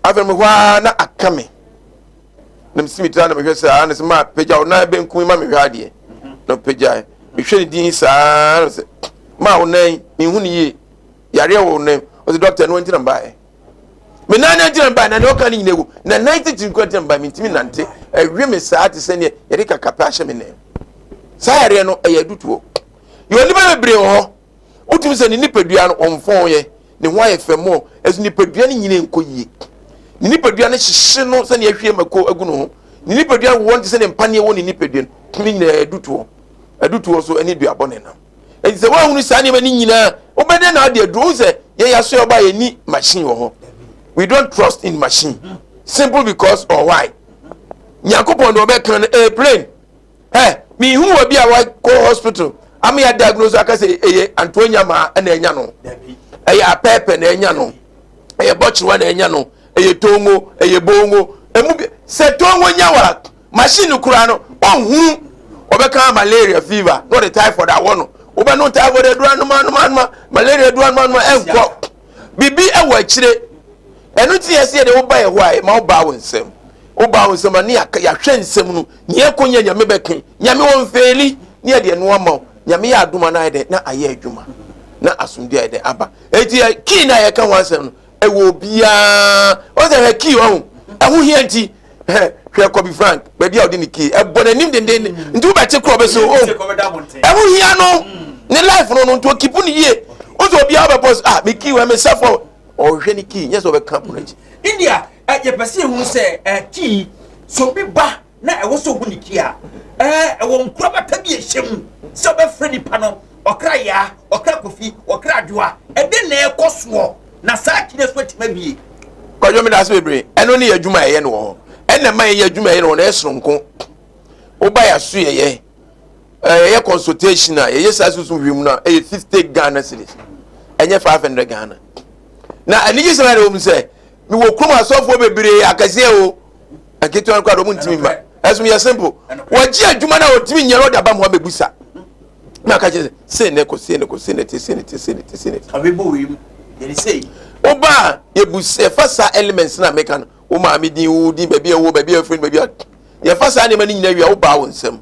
afei mehɔ ara na aka me. Na mesi me tiri na mehwɛ sɛ na sɛ ma pagya wo nan benkum ma mehwɛ adeɛ na pagya mehwɛ ne din saa na sɛ ma wo nan mehu ne yie yareɛ wɔ wo nan ɔsɛ dɔkta no nti na mbaeɛ. Me nan na gyina mbae na nea ɔka no nyina egu. Na nan titiri nko gyina mbae mentumi nante. Ɛwe me saa te sɛ neɛ yɛde kakapɛ ahyɛ me nan. Saa yareɛ no ɛyɛ adutoɔ. Yɛwɔ nnipa bebree wɔ hɔ. Wotumi sɛ ne nipadua no ɔmfɔn yɛ. Ne ho ayɛ fɛ mɔ. Ɛso nipadua no nyina nkɔ yie. Ne nipadua no hyehye no sɛnea ahwie mako agu ne ho. Ne nipadua wɔ no te sɛ ne mpaneɛ wɔ ne nipadua no. Ne nyinaa adutoɔ. Adutoɔ so ɛne duabɔ ne nam. Enti sɛ woahunu saa nneɛma no nyinaa, wobɛdɛn na ade aduro? Wohu sɛ yɛn yɛasoɛ ɔba yɛnni machine wɔ hɔ. We don't trust in machine. Simple because or why? Nyankopɔn deɛ ɔbɛka no ɛyɛ plain. Ɛ mehu wɔ bi a wakɔ hospital ama yɛ diagnose aka sɛ ɛyɛ antoa nyamaa na ɛnya no. Ɛyɛ apɛɛpɛ na ɛnya no. Ɛyɛ bɔkyewa na ɛnya no. Ɛyɛ tongo, ɛyɛ bongo. Emu bi sɛ tongo nya wa Machine no koraa no ɔnhunu ɔbɛka malaria fever na ɔde typhoid awɔ no wobɛno typhoid aduru anoma anoma anoma malaria aduru anoma anoma ɛnkɔ biribi ɛwɔ akyire ɛno nti yɛsɛ yɛde woba yɛ hɔ a ɛma wobaa wo nsɛm wobaa wo nsɛm a ne yɛahwɛ nsɛm no neɛ ɛkɔ nyɛ nyame bɛke nyame wɔ mfeeli ne yɛde ɛno ama wo nyame yɛ adoma no ayɛ dɛ na ayɛ adwuma na asomdwe ayɛ dɛ aba enti kii no a yɛka ho asɛm no ɛwɔ obiara wɔn sɛ hwɛ kii ɔho ɛho hia nti hwɛ Kobe Frank baabi a ɔde ne kii ɛbɔ n'anim dendenden nti wobɛte korɔ bɛ so o ɛho hia no ne life no no nti okipu ne yie o sɛ obiara bɛbɔ so ah me kii wɔ me sɛfo ɔhwɛ ne kii nyɛ sɛ ɔbɛka pono akyi. India yɛpɛ sɛ yɛhu sɛ kii sɛ obi ba na ɛwɔ sɛ ohu ne ti a, ɛɛ ɛwɔ nkorabata bi a ɛhyɛ mu sɛ ɔbɛfrɛ nipa no, ɔkra Yaa, ɔkra Kofi, ɔkra Adwoa, ɛde na ɛkɔ soɔ na saa kyerɛ so atumi abie. Kwadwo meda ase bebree. Ɛno ne yɛ adwuma a yɛyɛ no wɔ hɔ. Ɛna ɛma yɛyɛ adwuma a yɛyɛ no wɔ hɔ no ɛyɛ soronko. Woba yɛ aso yɛyɛ yɛyɛ consultation a yɛyɛ saa susu hwɛ mu no a ɛyɛ 50 Ghana cedis. Ɛnyɛ 500 Ghana. Na anigye sɛm a ɛwɔ mu sɛ mewɔ kurom asɔfoɔ bebree akɛseɛ o. Nketewa no koraa de ɔmo ntumi mma. Ɛsom yɛ simple. Wɔgye adwuma no a ɔtumi nyɛ no ɔde aba mu hɔ abɛbusa. Na aka kyerɛ sɛ sei na ɛkɔ sei na ɛkɔ sei na ɛte sei na ɛte sei na ɛte sei na ɛte. Abɛbɔ wei mu yɛde sei. Woba a yɛbu yɛfa saa elements na meka no wo maame din wo din baabi a ɛwɔ baabi a ɛfiri baabi a yɛfa saa nneɛma no nyinaa wie a wobaa wo nsam.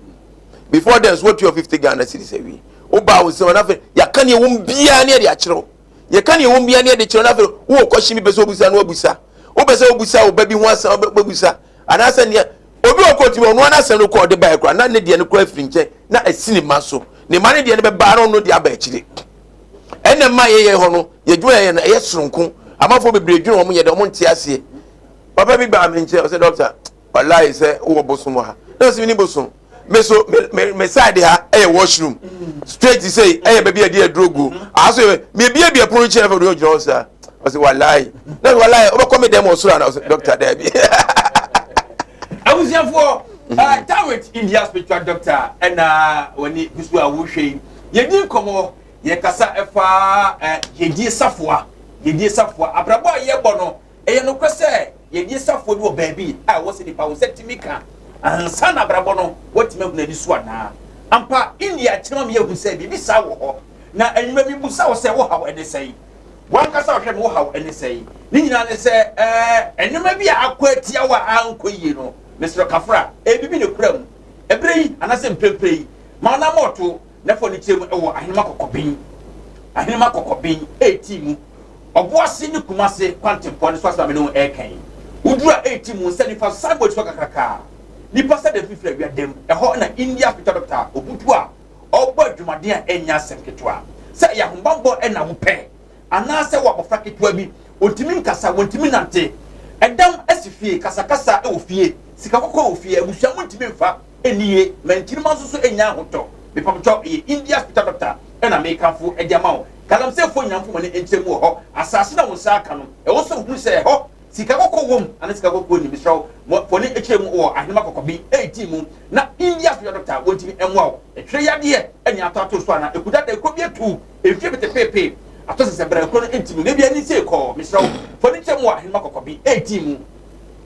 Before then so woatua 50 Ghana cedis awie. Wobaa wo nsam na afei yɛaka nea ɛwɔ mu biara ne yɛde akyerɛ wo. Yɛka nea ɛwɔ mu biara ne yɛde kyerɛ na afei wowɔ kɔhye bi pɛ sɛ wobusa na wabusa. Wopɛ sɛ wobusa wo ba bi ho asɛm wobɛbusa anaasɛ nea obi wɔ kɔɔtu bi ɔno ara n'asɛm no kɔ ɔde baeɛ koraa na ne deɛ no koraa afiri nkyɛn na asi ne ma so ne ma ne deɛ no bɛbaa na ɔno deɛ aba akyire ɛna mma yɛyɛ hɔ no yɛdwuma yɛyɛ no ɛyɛ soronko amanfoɔ bebree dwene wɔn yɛ dɛ wɔn nte aseɛ papa bi baa me nkyɛn ɔsɛ dɔkta Walayi sɛ wowɔ bosom wɔ ha. Na ɔsɛ mini bosom. Me so me me me side ha ɛyɛ washroom. Straight sɛ ɛyɛ baabi a yɛde aduro gu. Aha so yɛ me ebie bie pono nkyɛn fɛ ɔde ɔgyina hɔ saa. Ɔsɛ walayi. Na walayi ɔbɛkɔ me dɛm wɔ soro ana ɔsɛ doctor daabi. Abusuafoɔ, Tawit India spiritual doctor ɛna wɔne gu so a wohwɛ yi. Yɛdi nkɔmmɔ, yɛkasa ɛfa yɛdie safoa, yɛdie safoa, abrabɔ a yɛbɔ no. Ɛyɛ nokorɛ sɛ yɛde safoa bi wɔ baabi a ɛwɔ sɛ nipa wo nsa tumi ka ansa na abrabɔ no woatumi ahunu ani so anaa? Ampa, India kyerɛ ma yɛhu sɛ biribi saa wɔ hɔ. Na anwummerɛ mebusa wo sɛ wo haw ne sɛn? W'ankasa wohwɛ me wo haw ne sɛn? Ne nyinaa ne sɛ ɛɛ nneɛma bi a akɔ atia wo a ankɔ yie no, mesrɛ kafra, ɛyɛ biribi na ɛkura mu. Ɛberɛ yi anaasɛ mprempren yi, ma wo nan mmɔɔto na fa anikyerɛ mu wɔ Ahenema Kɔkɔben, Ahenema Kɔkɔben, 18 mu. Ɔboase ne Kumase kwantempɔn no so asɛm a me ne wo reka yi. Woduru a 18 mu, nsa nifa so signboard si hɔ kakraka a nnipa sɛ dɛm fifiri awia dam. Ɛhɔ na India hospital dɔkta Obutu a ɔrebɔ adwumaden a ɛnyɛ asɛm ketewa. Sɛ ɛyɛ ahobammɔ na wopɛ anaasɛ wɔ abɔfra ketewa bi, ontumi nkasa, wontumi nnante, ɛdam asi fie, kasakasa wɔ fie, sika kɔkɔɔ wɔ fie, abusua mu ntumi mfa nni yie, ma nkyirimma nso so nnya ahotɔ. Mepamkyɛw, ɛyɛ India hospital dɔkta na mekamfo de ama wo. Galamseyfoɔ nyinaa mfa wɔn ani nkyerɛ mu wɔ hɔ. Asase no a wo nsa aka no, ɛwɔ sɛ wohunu sɛ ɛhɔ sika kɔkɔɔ wom anaa sika kɔkɔɔ nnim. Mesrɛ wo, ma fa w'ani kyerɛ mu wɔ Ahenema Kɔkɔben 18 mu na India so yɛ dɔkta a wɔntumi mmoa wo. Ɛtwerɛ yadeɛ ne atɔato so anaa ɛku dada ekuro bi atu mfie petepeepe atɔ sɛ sɛ bra ekuro no ntumi na ebia ani sei kɔɔ. Mesrɛ wo, fa w'ani kyerɛ mu wɔ Ahenema Kɔkɔben 18 mu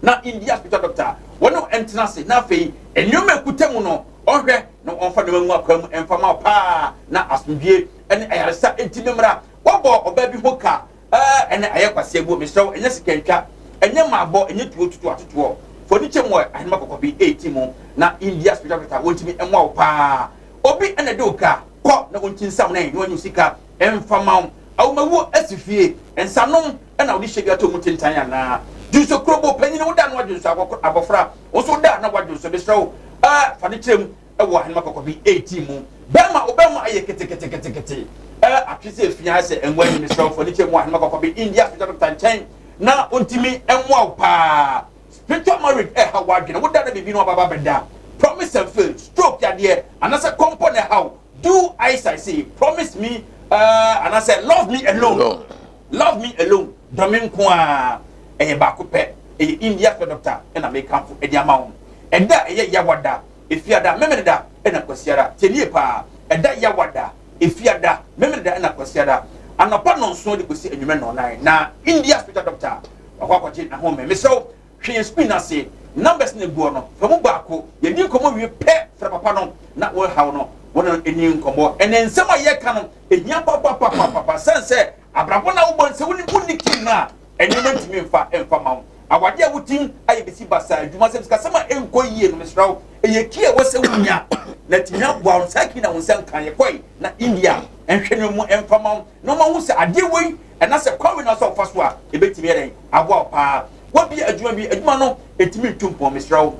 na India so yɛ dɔkta a wɔne wo ntena ase na afei nneɛma a ɛkuta mu no ɔnhwɛ na ɔmfa nneɛma ngu akwan mu mfa ma wo paa na asomdwie ne ayaresa nti me mmra. Wɔbɔ ɔbaa bi ho ka ɛɛ ɛnɛ ayɛ kwasea buo mesrɛ wo ɛnyɛ sikantwa ɛnyɛ mmaabɔ ɛnyɛ tuo tutu atotoɔ fa w'ani kyɛ mu wɔ ahenema kɔkɔbe ɛɛti mu na India spiritual doctor wɔntumi mmoa wo paa obi ɛna ɛde wo ka kɔ na ɔnkyinsam na ɛnyɛ wanyi wo sika ɛmfa ma wo. Awomawuo asi fie, nsanom na wode hyɛ bi ato mu tentan anaa? Dwonsɔ kurobo, panyin wo da na wadwonsɔ, abɔfra wo nso wo da na wadwonsɔ, mesrɛ wo eh, fa no kyerɛ mu wɔ Ahenema Kɔkɔbi 18 mu. Bɛrima, wo bɛrima ayɛ keteketekete eh, atwe sɛ efia ayɛ sɛ ngo ani, mesrɛ wo fa no kyerɛ mu wɔ Ahenema Kɔkɔbi India Spiritual Doctor nkyɛn na ɔntumi mmoa wo paa. Spiritual marriage ɛha w'adwene, wo da na biribi no aba ba bɛda, promise and fail, stroke yadeɛ, anasɛ kɔmpɔ na ɛha wo. Do as I say, promise me anaasɛ love me alone, love me alone, dɔ me nko ara, ɛyɛ baako pɛ, ɛyɛ India fɛ doctor ɛna mekamfo ɛde ama wo. Ɛda a ɛyɛ Yawada, Efiada, Memeneda ɛna Kwasiada, tie nie paa, ɛda Yawada, Efiada, Memeneda ɛna Kwasiada, anɔpa nnɔnson de kɔsi anwummerɛ nnɔnnan na India spiritual doctor wakɔ akɔgye n'ahome. Mesrɛ wo, Hwɛ yɛn screen no ase, numbers no a egu hɔ no, fa mu baako. Yɛdi nkɔmmɔ wie pɛ, frɛ papa no na wo haw no, wo ne no nni nkɔmmɔ. Ɛnnɛ nsɛm a yɛreka no, ehia papapapapa. Sɛn sɛ abrabɔ no a wobɔ no, sɛ wonni wonni team no a, nneɛma ntumi mfa mfa ma wo. Awade a wotim ayɛ besi basaa, adwumasɛm, sikasɛm a ɛnkɔ yie no, mesrɛ wo, ɛyɛ key a ɛwɔ sɛ wunya na atumi aboa wo. Saa key na wo nsa nka. Yɛkɔe na India nhwɛ no mu mfa ma wo na wɔahu sɛ adeɛ wei, ɛna sɛ kwan wei na sɛ ɔfa so a, ebetumi ayɛ dɛn aboa wo paa. Wabue adwuma bi, adwuma no ɛtumi ntu mpɔn, mesrɛ wo.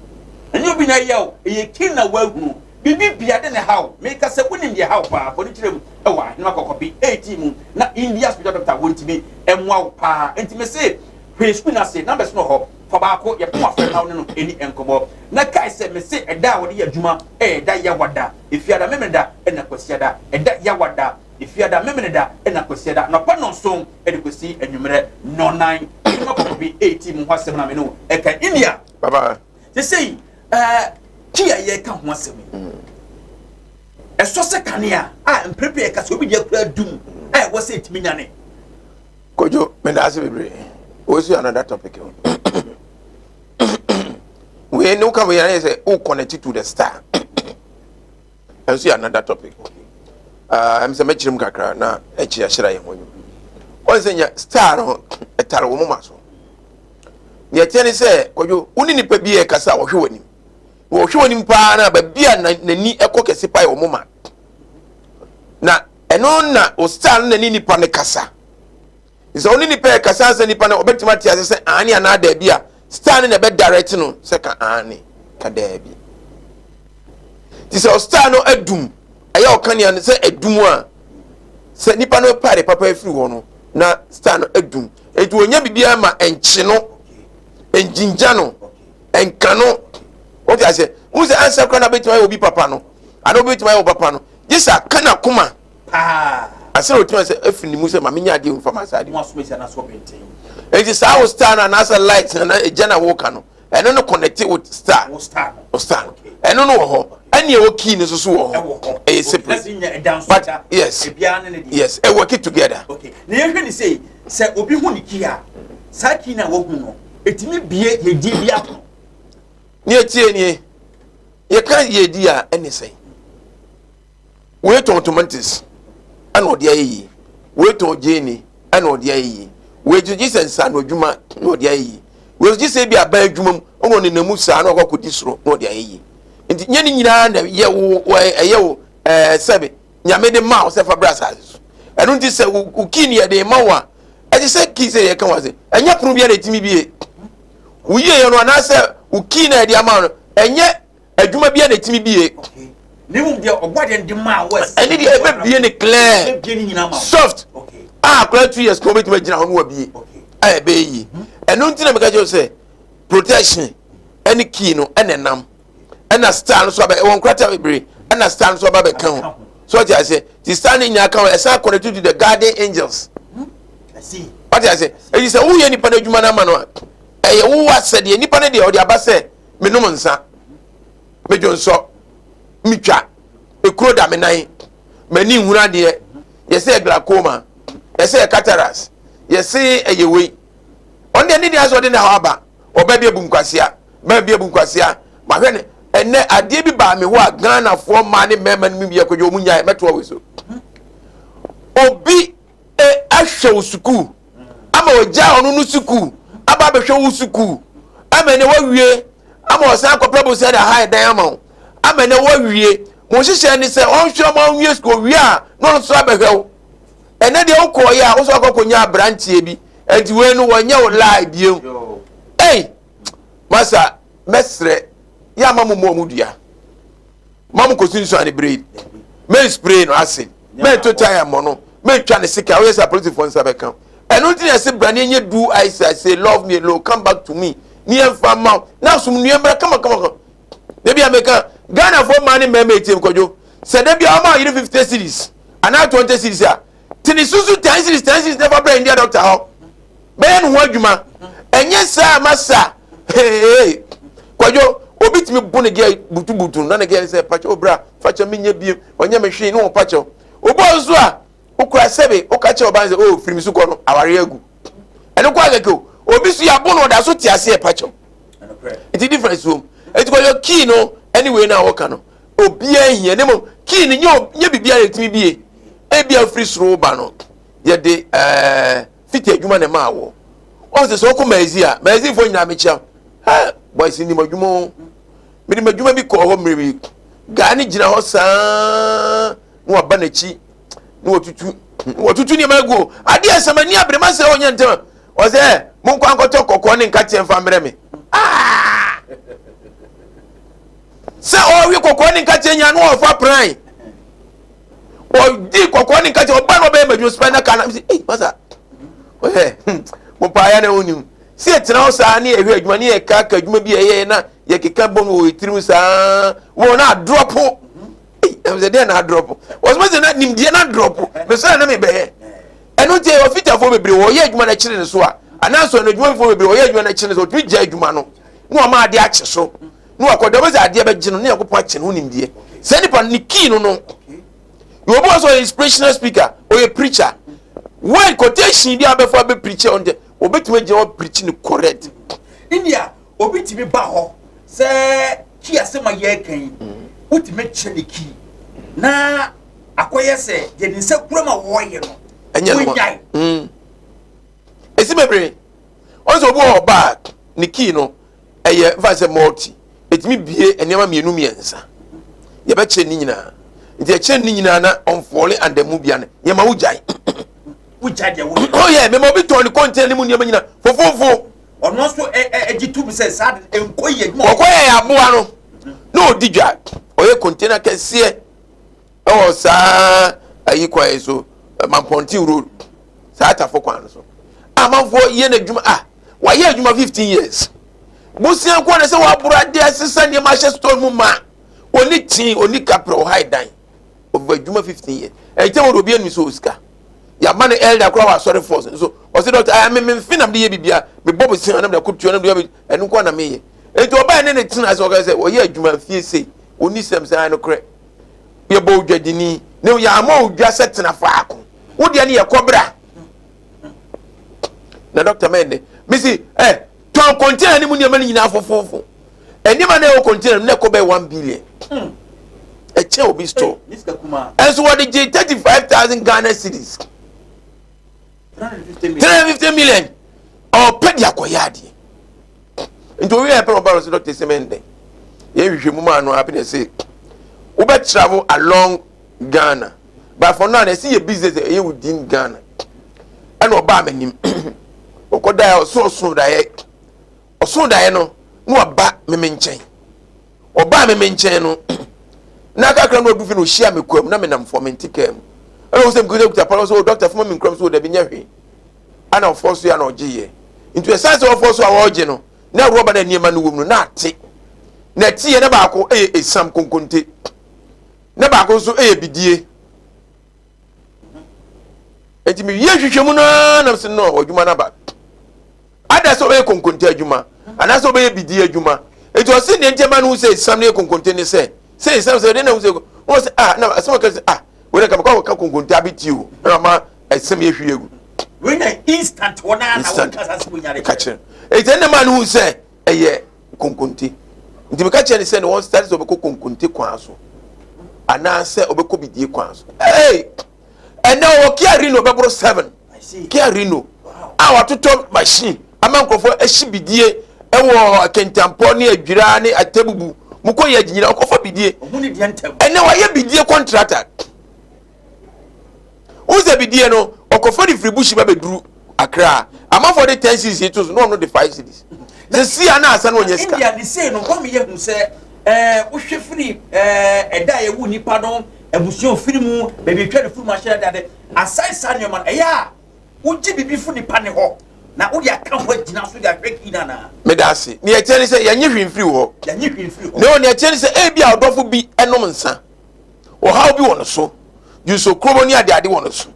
Ɛnyɛ obi na ɛyɛ o, ɛyɛ kin na woahunu. Biribi bia de na ɛha wo. Meka sɛ wonim deɛ ɛha wo paa, fa no kyerɛ mu ɛwɔ Ahenema Kɔkɔbe 18 mu na India spiritual doctor wɔntumi mmoa wo paa. Nti mese hwɛ sukuu no ase, numbers no wɔ hɔ, fa baako, yɛpon afrɛ na wo ne no ɛni nkɔmmɔ. Na kae sɛ mese ɛda a wɔde yɛ adwuma ɛyɛ ɛda Yawada, Efiada, Memeneda ɛna Kwasiada. Ɛda Yawada. Efiada, Memeneda na Kwasiada anɔpa nnɔnson de kɔsi anwummerɛ nnɔnnan. Adwuma kɔkɔ bi reti mu ho asɛm na me ne wo ɛka. India. Baba. Sesei, ɛɛ, key a yɛreka ho asɛm yi, ɛsɔ sɛ kanea a mprempren yɛka sɛ obi deɛ kura dum a ɛwɔ sɛ ɛtumi nyane. Kojo, meda ase bebree. Wosi another topic. Wei ne woka wei ayɛ sɛ wo connect to the star. Ɛnso yɛ another topic. Ɛm sɛ mɛkyerɛ mu kakra na akyiri ahyira yɛn ho anwum. Wɔn sɛ nya star no ɛtare wɔn moma so. Nea ɛteɛ ne sɛ kwadwo wo ne nipa bi ɛkasa a wɔhwɛ w'anim. Wɔhwɛ w'anim paa na baabi a n'ani ɛkɔ kɛse paa yɛ wɔn moma. Na ɛno na o star no na ne nipa no kasa. Sɛ wo ne nipa ɛkasa sɛ nipa no ɔbɛtumi ate ase sɛ aane anaa daabi a star no na ɛbɛ direct no sɛ ka aane ka daabi. Ti sɛ ɔstar no adum ɛyɛ ɔkanea no sɛ adum a sɛ nipa no pare papa afiri hɔ no na star no adum nti wɔnya biribiara ma ɛnkye no ɛngyingya no ɛnka no wɔte aseɛ wohu sɛ ansa koraa na bɛtumi ayɛ obi papa no anaa obi bɛtumi ayɛ wo papa no gye sɛ aka n'akoma ansa na ɔtumi sɛ afiri ne mu sɛ ma menyɛ adeɛ mfa ma saa adeɛ nti saa wo star no anaasɛ light na ɛgya na woka no ɛno no connect with star wo star no ɛno no wɔ hɔ ɛne ɛwɔ key no nso so wɔ hɔ ɛyɛ separate but yes yes ɛ work it together. Okay na yɛhwɛ ne sei sɛ obi hu ne key a saa key no a wahu no ɛtumi bie yɛdi bi apono. Ne ɛtie nie yɛka yɛdi a ɛne sɛn. Wei tɔn tomatoes ɛna ɔde ayɛ yie. Wei tɔn gyeene ɛna ɔde ayɛ yie. Wei nso gye sɛ nsaano adwuma na ɔde ayɛ yie. Wei nso gye sɛ ebi aban adwuma mu ɛna ɔnenam mu saa na ɔkɔ akɔdi soro na ɔde ayɛ yie. Nti nyɛ ne nyinaa na ɛyɛ wo ɛyɛ wo ɛɛ sɛbe nyame de ma wo sɛ fa bra asase so. Ɛno nti sɛ wo kii no yɛde ma wo a ɛte sɛ kii sɛ yɛka wo ase ɛnyɛ pono biara na ɛtumi bie. Wo yie yɛ no anaasɛ wo kii na yɛde ama no ɛnyɛ adwuma bi a na ɛtumi bie. Na mmom deɛ ɔbɔ adeɛ no de maa wo ɛne deɛ ɛbɛbie ne clear soft a akora 2 years kɔn bɛtumi agyina hɔ no wabie a ɛbɛyɛ yie. Ɛno nti na meka kyerɛ sɛ protection ɛne key no ɛna ɛnam ɛna star no so aba ɛwɔ nkrataa bebree ɛna star no so aba bɛka ho so ɔte aseɛ ti star no nyinaa ka ho ɛsan connect to the guardian angels ɔte aseɛ. Eti sɛ woyɛ nipa no adwuma no ama no a ɛyɛ wo asɛdeɛ. Nipa no deɛ ɔde aba sɛ menom nsa, medwonsɔ, metwa ekuro da me nan, m'ani nhunu adeɛ, yɛsɛ yɛ glaucoma, yɛsɛ yɛ cataracts, yɛsɛ ɛyɛ wei. Ɔno deɛ ne deɛ asɛ ɔde ne haw aba. Ɔbaa bi abu nkwasea, bɛrima bi abu nkwasea. Mahwɛ ne ɛnɛ adeɛ bi baa me hɔ a Ghanafoɔ mmaa ne mmarima no mu bi akɔdwa wɔn nyae mɛtoa wei so. Obi e ahwɛ wo sukuu ama ɔgya ɔno no sukuu aba abɛhwɛ wo sukuu ama ɛnɛ wawie ama ɔsan akɔpɛ bosia de aha ɛdan ama wo ama ɛnɛ wawie. Mo nhyehyɛ ne sɛ ɔnhwɛ ɔma ɔnwie sukuu owie a na ɔno nso abɛhwɛ wo. Ɛnɛ deɛ wokɔɔyɛ a wosɔ akɔkɔnya aberanteɛ bi, ɛnti wei no wɔnyɛ wo lie bio. Ei, masa, mɛsrɛ yɛ ama mo mmɔ mo dua ma mo kɔsunsuane bere yi, mɛn spray no acid, mɛnto tire mmɔ no, mɛntwa ne sika. Woyɛ sɛ apolisifoɔ nsa bɛka. Ɛno nti na ɛsɛ bra ne ɛnyɛ do I say love me alone, come back to me, ne yɛmfa ma wo na asom nnua mmra kama kama kama. Da bi a meka Ghanafoɔ mmaa ne mmarima ɛtie kwadwo sɛ da bi a ɔma ɔyere 50 cedis anaa 20 cedis a, tene susu 10 cedis, 10 cedis na fa brɛ India doctor hɔ bɛyɛ ne ho adwuma. Ɛnyɛ saa masa. Hey, kwadwo, obi tumi bu ne gɛ butubutu na ne gɛ sɛ pakyɛ obra fakyɛ menyɛ biem, ɔnyɛ me hwee ne wɔn pakyɛ. Obi nso a wokura sɛbe woka kyerɛ ɔban sɛ o firi mi so kɔ no, awareɛ agu. Ɛno kɔ akɛkɛ o, obi so yɛabo no, ɔda so te aseɛ pakyɛ. Nti difference wɔ mu. Nti kwadwo, key no anyway na wɔka no obiara hia ne mo key no nyɛ biribiara ɛtumi bie. Ebi afiri soro ba no, yɛde fiti adwuma na ɛma wɔ wɔn sɛ ɔkɔ mɛzi a mɛzifoɔ nyinaa mekyia ha boys nim adwuma o. Mede adwuma bi kɔɔ hɔ mmerɛ bi, gaa ne gyina hɔ saa na waba n'akyi na wɔtutu nneɛma agu o. Adeɛ sɛ m'ani abere ma sɛ ɔnyɛ ntɛm a ɔsɛ monkɔ ankɔtɔ kɔkɔɔ ne nkateɛ mfa mmerɛ me. Ah! Sɛ ɔwe kɔkɔɔ ne nkateɛ nyinaa na ɔfa pran ɔdi kɔkɔɔ ne nkateɛ ɔba na ɔbɛyɛ madwuma sopɛ na ka na sɛ ei masa ɔyɛ mo paa ya na wonim sɛ yɛtena hɔ saa ne yɛhwɛ adwuma ne yɛkaka adwuma bi a ɛyɛ na yɛkeka bɔ no wɔ yɛtirim saa wɔ na adrɔpo sɛ deɛ na adrɔpo wɔsoma sɛ na nimdeɛ na adrɔpo mesɛ na mebɛyɛ. Ɛno nti ɛyɛ ɔfitafoɔ bebree wɔyɛ adwuma no akyere ne so a, anaasɛ ɔno adwumafoɔ bebree wɔyɛ adwuma no akyere ne so, ɔtumi gya adwuma no na wɔma adeɛ akye so na wakɔ dɛm sɛ adeɛ bɛgye no ne Nyankopɔn akye no ho nimdeɛ sɛ nipa no ne kii no yɛ. Obi wɔ sɛ ɔyɛ inspirational speaker, ɔyɛ preacher, word quotation bi a bɛfa bɛ preacher ɔno deɛ obɛtumi agyina hɔ preach no correct. India obi tumi ba hɔ sɛ key asɛm a yɛreka yi, wotumi kyɛ ne key na akɔyɛ sɛ deɛ ne nsa kura ma wɔreyɛ no ɛnyɛ no ma ɛsi bebree. Ɔn sɛ obi wɔ ɔbaa ne key no ɛyɛ nfa sɛ multi, ɛtumi bie nneɛma mmienu mmiɛnsa, yɛbɛkyerɛ ne nyinaa. Nti ɛkyerɛ ne nyinaa na ɔnfɔle anda mu bia no yɛma wo gyae. Wogyae deɛ wo Oh yeah, mema obi tɔn ne container ne mu nneɛma nyinaa fofofo. Ɔno nso ɛgye tum sɛ saa de nkɔ yie adwuma. Wɔkɔ yɛ aboa no na ɔdi dwa, ɔyɛ container kɛseɛ ɛwɔ saa ayi kwan yi so, Mampɔnten Road, saa Atafo kwan no so. Amanfoɔ yɛ n'adwuma a wayɛ adwuma 15 years, bosia nko na sɛ waboro adeɛ asesa nneɛma ahyɛ store mu ma oni tii oni kaprɛ ɔha dan ɔbɛ adwuma 15 years. Ɛnkyɛn wɔde obi anim sɛ osika yaba ne elder koraa wɔ asɔre force nso ɔsɛ dɔkta ayɛ me memfe nam de yɛ bibia, mebɔ bosia nam de akotua nam de yɛ ɛno nko na meyɛ. Enti ɔbaa ne ne tena ase, ɔka sɛ ɔyɛ adwuma fie sei oni sɛm sɛ ayɛ no korɛ yɛbɔ odwadini ne yɛama odwa sɛ tena faako, wo deɛ ne yɛkɔ bra na dɔkta mɛn de mesi ɛ tɔn container ne mu nneɛma no nyinaa fofofo. Nneɛma na ɛwɔ container no na ɛkɔ bɛyɛ 1 billion, ɛkyɛn obi store. Ɛnso wɔde gye 35,000 Ghana cedis, 350 million. Ɔpɛ de akɔyɛ adeɛ nti owi yɛ pɛ na ɔba no sɛ dɔkta sɛ mɛn dɛ yɛn hwehwɛ mu maa no apɛ na ɛsɛ wobɛ travel along Ghana, but for now na ɛsɛ yɛ business ɛyɛ within Ghana. Ɛna ɔbaa m'anim, ɔkɔ daeɛ, ɔso ɔso daeɛ, ɔso daeɛ no na waba meme nkyɛn. Ɔbaa meme nkyɛn no na kakra na ɔdu fi na ɔhyia me kwam na menam fam nte kaa mu. Ɛna ɔsɛ mkuta kuta pa sɛ o dɔkta fama me nkuram so o dabi nyɛ hwee. Ɛna ɔfɔ so yɛ na ɔgye yɛ nti ɛsan sɛ ɔfɔ so a ɔregye no na rɔba na nneɛma no wɔ mu no na ate na ɛte yɛ na baako ɛyɛ esiam konkonte na baako nso ɛyɛ bidie. Nti mewie hwehwɛ mu naa nam sɛ no adwuma no aba ada sɛ ɔbɛyɛ konkonte adwuma anaasɛ ɔbɛyɛ bidie adwuma. Nti ɔse deɛ nti ɛma no hu sɛ esiam no yɛ konkonte ne sɛ esiam sɛ ɛdeɛ na hu sɛ wɔn sɛ ah na asɛm ɔka sɛ ah wɔn ka mekɔ akɔka konkonte abɛtie o ɛna ɔma ɛsɛm yɛ hwie egu. Wei na instant wɔn a na wɔn kasa sɛ wɔnya de ka kyerɛ eti ɛna maa no hu sɛ ɛyɛ konkonte. Nti meka kyerɛ ne sɛ ne wɔn start sɛ ɔbɛkɔ konkonte kwan so anaasɛ ɔbɛkɔ bidie kwan so. Ee, ɛnɛ ɔwɔ Kia Reno bɛboro seven Kia Reno a watotɔ machine ama nkurɔfoɔ ahyi bidie ɛwɔ Kentampɔ ne Adwira ne Atebubu mokɔ yɛ agyina ɔkɔfa bidie. Ɛnɛ wayɛ bidie contractor. Wohu sɛ bidie no, ɔkɔfa de firi bush ba bɛduru Accra a, amanfoɔ de 10 cedis to so na ɔno de 5 cedis. Sɛ si a na asa na ɔnyɛ sika. India ne sei no, wɔn yɛ hu sɛ wohwɛ firi ɛda a yɛwu nipa no, abusua ofiri mu, baabi etwa ne firi mu ahyɛ dade asan, saa nneɛma no, ɛyɛ a wogye biribi firi nipa ne hɔ na wode aka ho agyina so de ahwɛ kii no anaa? Meda ase. Neɛ ɛkyɛ ne sɛ yɛnye hwee mfiri hɔ. Yɛnye hwee mfiri hɔ. Na nea ɛkyɛ ne sɛ ebi a ɔdɔfo bi nom nsa, ɔhaw bi wɔ no so, dwonso kurobo ne adeade wɔ no so,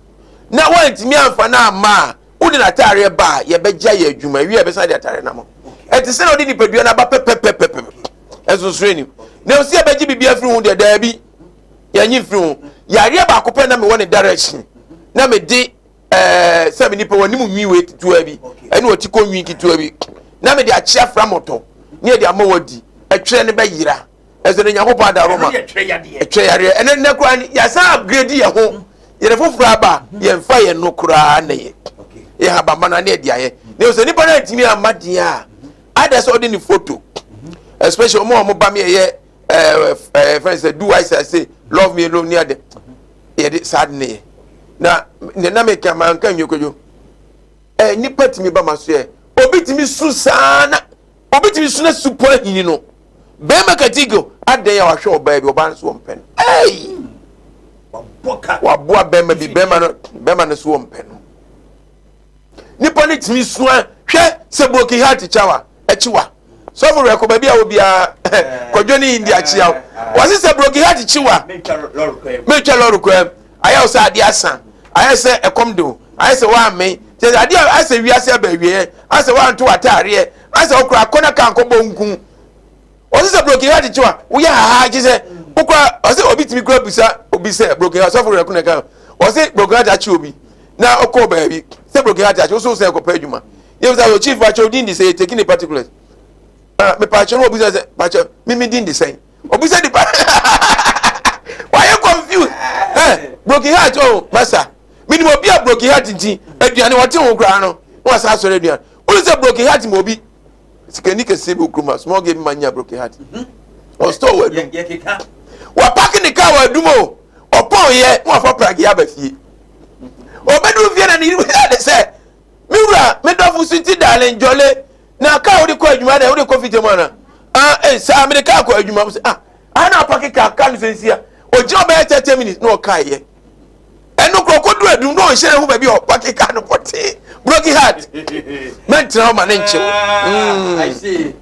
na wantumi amfa no amma a, wode n'ataareɛ ba a, yɛbɛgya yɛ adwuma ewie a, yɛbɛsan de ataareɛ no ama. Ɛte sɛ na ɔde nipadua no aba pɛpɛpɛpɛpɛ, ɛsonsono anim na ɔsi yɛbɛgye biribi afiri ho deɛ, daabi, yɛnye mfiri ho. Yareɛ baako pɛ na mewɔ ne direction na mede sɛ me nipa wɔ anim nwi wei ketewa bi ɛne ɔti kɔ nwi ketewa bi na mede akye afra mɔtɔ ne yɛde ama wadi, ɛtwerɛ no bɛyera. Ɛsɛ ne Nyankopɔn adaroma ɛtwerɛ yareɛ. Ɛnɛ nnɛ koraa yɛasan upgrade yɛ ho, yɛde foforɔ aba, yɛmfa yɛn no koraa na yɛ habama no ne yɛde ayɛ ne sɛ nipa no antumi amma deɛ a, ada sɛ ɔde ne photo, especially ɔmo a ɔmo ba mi yɛ ɛɛ ɛɛ fɛn sɛ do I say love me alone ne ade, yɛde saa de ne yɛ na ne na meka ma nka nwie. Kwadwo, nipa tumi ba ma so yɛ, obi tumi su saa na obi tumi su na supɔ ahini no bɛrima katigo adan a wahwɛ ɔbaa bi, ɔbaa no so wɔn pɛ no, ɛyi waboa bɛrima bi, bɛrima no so wɔn pɛ no. Nipa no tumi sua hwɛ sɛ broken heart kyawa akyiwa sɔfo rɛ kɔ baabi a obiara Kwadwo ne India kyia wo. Wɔsi sɛ broken heart kyiwa, metwa lɔri kwan mu, ayɛ wo sɛ adeɛ asa, ayɛ sɛ ɛkɔm de wo, ayɛ sɛ woame kyɛ sɛ adeɛ, ayɛ sɛ wiase aba awieɛ, ayɛ sɛ woanto ataareɛ, ayɛ sɛ wokora akɔna ka nkɔbɔ nku. Wɔsi sɛ broken heart kyiwa, woyɛ haha kye sɛ wokora. Ɔsɛ obi tumi kura bisa obi sɛ broken heart, sɔfo rɛ ko na ɛka, ɔsɛ broken heart akyi obi na ɔkɔɔ baabi sɛ broken heart akyi woso sɛ ɛkɔpɛ adwuma. Yɛ bisa sɛ, "Chief, pakyɛ, odin de sɛ?" Yɛ taking the particulars. Ah, mepakyɛ no, obisa sɛ, "Pakyɛ, mimi din de sɛn?" Obisa nipa wayɛ confused. Broken heart o, masa minim obi a broken heart nti aduane wɔte ho koraa no na wasa asɔre aduane. Wọ́n sɛ broken heart ma obi sikani kɛseɛ bi wɔ kurom a small game ma nya broken heart, ɔstɔɔ wɔ Adum, wapark ne car wɔ Adum o, ɔpɔn yɛ na wafa pragea aba fie. Ɔbɛduru fie na ne yiri de sɛ, "Me wura, me dɔfo, sweetie, darling, jolly, na kaa wode kɔ adwuma dɛ, wode kɔ fita mu ana?" "Ah, eh, saa mede kaa kɔ adwuma." Sɛ, "Ah, ana apark kaa no sɛ nsia." Ogyina ɔbɛyɛ 30 minutes na ɔkaa yɛ ɛno korɔ kɔduru Adum na ɔnhyɛ ne ho baabi a ɔpark kaa no pɔtee. Broken heart, mɛntena hɔ ma ne nkyew.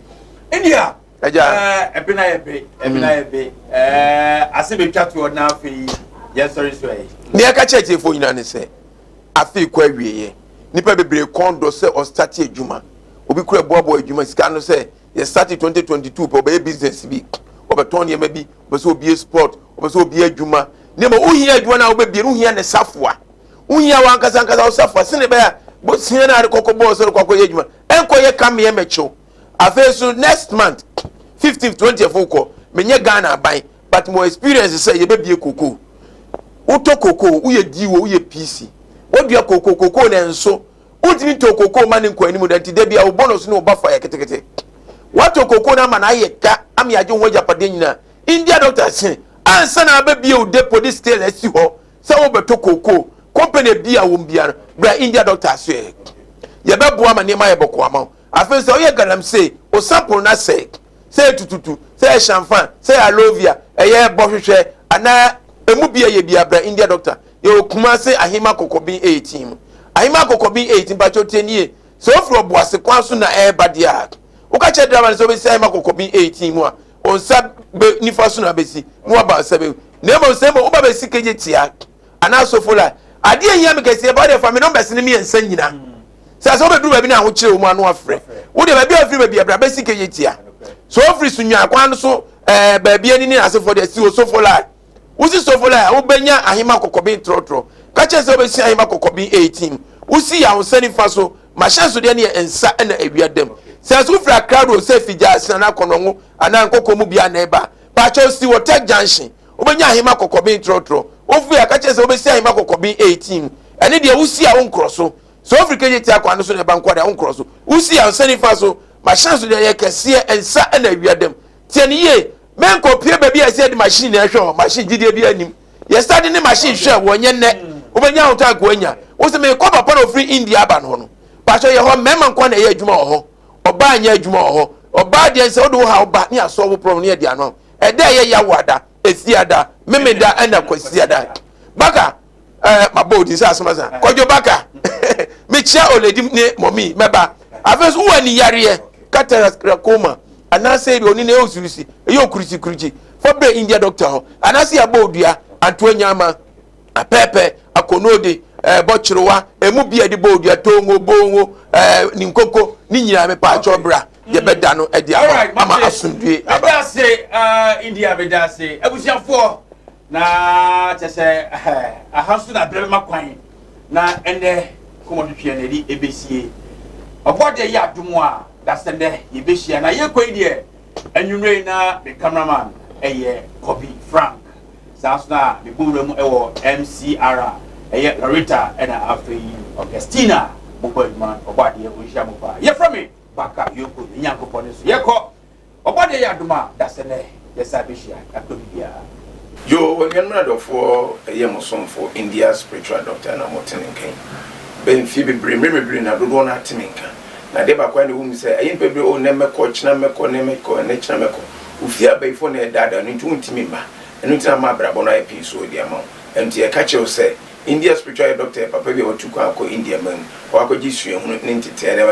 India. Agya. Ɛbi na yɛ be, ɛbi na yɛ be ase bɛ twa toɔ na afei yɛn sɔre so ɛyi. Nea ɛka kyerɛ tiefoɔ nyinaa ne sɛ afei kɔ awieɛ, nipa bebree kɔn dɔ sɛ ɔstart adwuma. Obi kura boaboa adwuma sika no sɛ yɛ start 2022 pɛ, ɔbɛyɛ business bi, ɔbɛtɔn nneɛma bi, ɔbɛ sɛ obie sport, ɔbɛ sɛ obie adwuma. Nneɛma wohia adwuma no a wobɛbie no, wohia ne safoa, wohia wankasa ankasa wo safoa sene bɛyɛ a bosia no a de kɔkɔ bɔɔ sɛ de kɔkɔ yɛ adwuma ɛnkɔyɛ kameɛ mɛkyew. Afei so next month 15th, 20th kɔ, menyɛ Ghana aban but mo experience sɛ yɛbɛbie koko. Wotɔ koko, woyɛ diwo, woyɛ pc, wodua koko, koko na nso wontumi ntɔ koko ma ne nkɔ anim da, nti da bi a wo bonus ne wo ba fa yɛ ketekete. Watɔ koko no ama no ayɛ ka ama yɛagye ho agyapadeɛ nyinaa. India doctor se ansa na abɛbie wo depo de scale asi hɔ sɛ wobɛtɔ koko, company bi a wɔm bia no, bra India doctor so ɛ, yɛbɛboa ma nneɛma yɛ bɔkɔ ama wo. Afei sɛ ɔyɛ galamsey, o sample na sɛ yɛ tututu, sɛ yɛ shamfan, sɛ yɛ alovia, ɛyɛ bɔhwehwɛ anaa emu bi a yɛ bi abra India doctor. Yɛwɔ Kumase, Ahema Kɔkɔbin 18 mu, Ahema Kɔkɔbin 18. Mpakyɛw tie nie, sɛ ofiri Ɔboase kwan so na ɛreba deɛ a, woka kyerɛ driver no sɛ wobɛsi Ahema Kɔkɔbin 18 mu a, nsa bɛ nifa so na bɛsi na waba nsa bɛ na mmom sɛ mmom woba bɛsi Kegye Tia anaa Sofola. Adeɛ hia me kɛseɛ ba, wodeɛ fa me numbers no mmiɛnsa nyina sɛ wobɛduru baabi no ahokyerɛ wɔ mu ano afrɛ wodeɛ baabi a wofiri baabi abra bɛsi Kegye Tia. So wofiri so nwa kwan no so baabi ani ne asefoɔ deɛ si wɔ Sofola, wosi Sofola a, wobɛnya Ahema Kɔkɔben trɔtrɔ. Ka kyerɛ sɛ wobɛsi Ahema Kɔkɔben 18, wosi yɛ ahosa nifa so. Mahyɛnsodeɛ no yɛ nsa na awia dam. Sɛ so wofiri Accra Road sɛ Figya Asena na Akɔnɔngo anaa Nkɔkɔ mu bia na ɛba, paakyɛw si wɔ Tech Junction, wobɛnya Ahema Kɔkɔben trɔtrɔ. Wofiri a, ka kyerɛ sɛ wobɛsi Ahema Kɔkɔben 18. Ɛne deɛ wosi a, wonkorɔ so. Sɛ wofiri Kegye Tia kwan no so na ɛba nkoa deɛ, wonkorɔ so. Wosi a, nsa nifa so. Mahyɛnsodeɛ yɛ kɛseɛ, nsa na awia dam. Tie ne yie, menkɔpie baabi a ɛsɛ yɛde machine na ɛhwɛ hɔ. Machine gyidie bi anim, yɛsade ne machine hwɛ wɔnyɛ nnɛ. Wobɛnya ahotɔ a anya wo sɛ mekɔ papa na ofiri India aba no hɔ no. Pakyɛ, yɛ hɔ mmarima nkwa na ɛyɛ adwuma wɔ hɔ, ɔbaa nyɛ adwuma wɔ hɔ. Ɔbaa deɛ, sɛ wode wo ha woba ne asɔ wo problem ne yɛde ano. Ɛda ɛyɛ Yawoada, Efiada, Memeda ɛna Kwasiada. Baka mabɔ odi sɛ asɛm asa Kwadwo Baka. Mekyia oledi ne mɔmi mɛba. Afei so wowɔ ani yareɛ, cataract, glaucoma, anaasɛ ebi oni na ɛyɛ osurisi, ɛyɛ okurukyi fa brɛ India doctor hɔ, anaasɛ yɛabɔ odua antoa nyama apɛɛpɛ akonode bɔkyerewa emu bi a yɛde bɔ odua tongo bongo ne nkoko ne nyinaa, mepa akyɛw, bra, yɛbɛda no ɛde ama asomdue aba. Meda ase, India, meda ase. Abusuafoɔ, na kyɛ sɛ aha nso na berɛ bɛma kwan na ɛnɛ kɔmmɔtwetweɛ no yɛde ɛbɛsie. Ɔbɔdeɛ yɛ adom a, dasɛ nnɛ yɛbɛhyia na yɛkɔ yi deɛ anwummerɛ yi. Na me cameraman ɛyɛ Kobi Frank, saa nso na mebɔ wura mu ɛwɔ MCR a ɛyɛ Lorita, ɛna afei Augustina mobɔ adwuma. Ɔbɔ adeɛ ɔnhyia mo paa. Yɛfrɛ me Baka Yoko ne Nyankopɔn ne so yɛkɔ. Ɔbɔdeɛ yɛ adom a, dasɛ nnɛ yɛsa bɛhyia akɔ bibiara. Yo, anuanom adɔfoɔ, ɛyɛ mo somfo India spiritual doctor na mote ne nkan. Bɛyɛ mfie bebree, mmerɛ bebree na dodoɔ no ate me nka. Na adeɛ baako a na ɛwɔ mu sɛ ɛyɛ nipa bebree o, nnɛ mɛkɔ, kyena mɛkɔ, nnɛ mɛkɔ, nnɛ kyena mɛkɔ. Ofie abayifoɔ na ɛdaadaa no nti wontumi mma. Ɛno nti na ama abrabɔ no ayɛ pii so de ama wo. Ɛno nti yɛka kyerɛ wo sɛ India spiritual doctor yɛ papa bi a watu kwan akɔ India man mu, wakɔgye suahunu ne nteteɛ.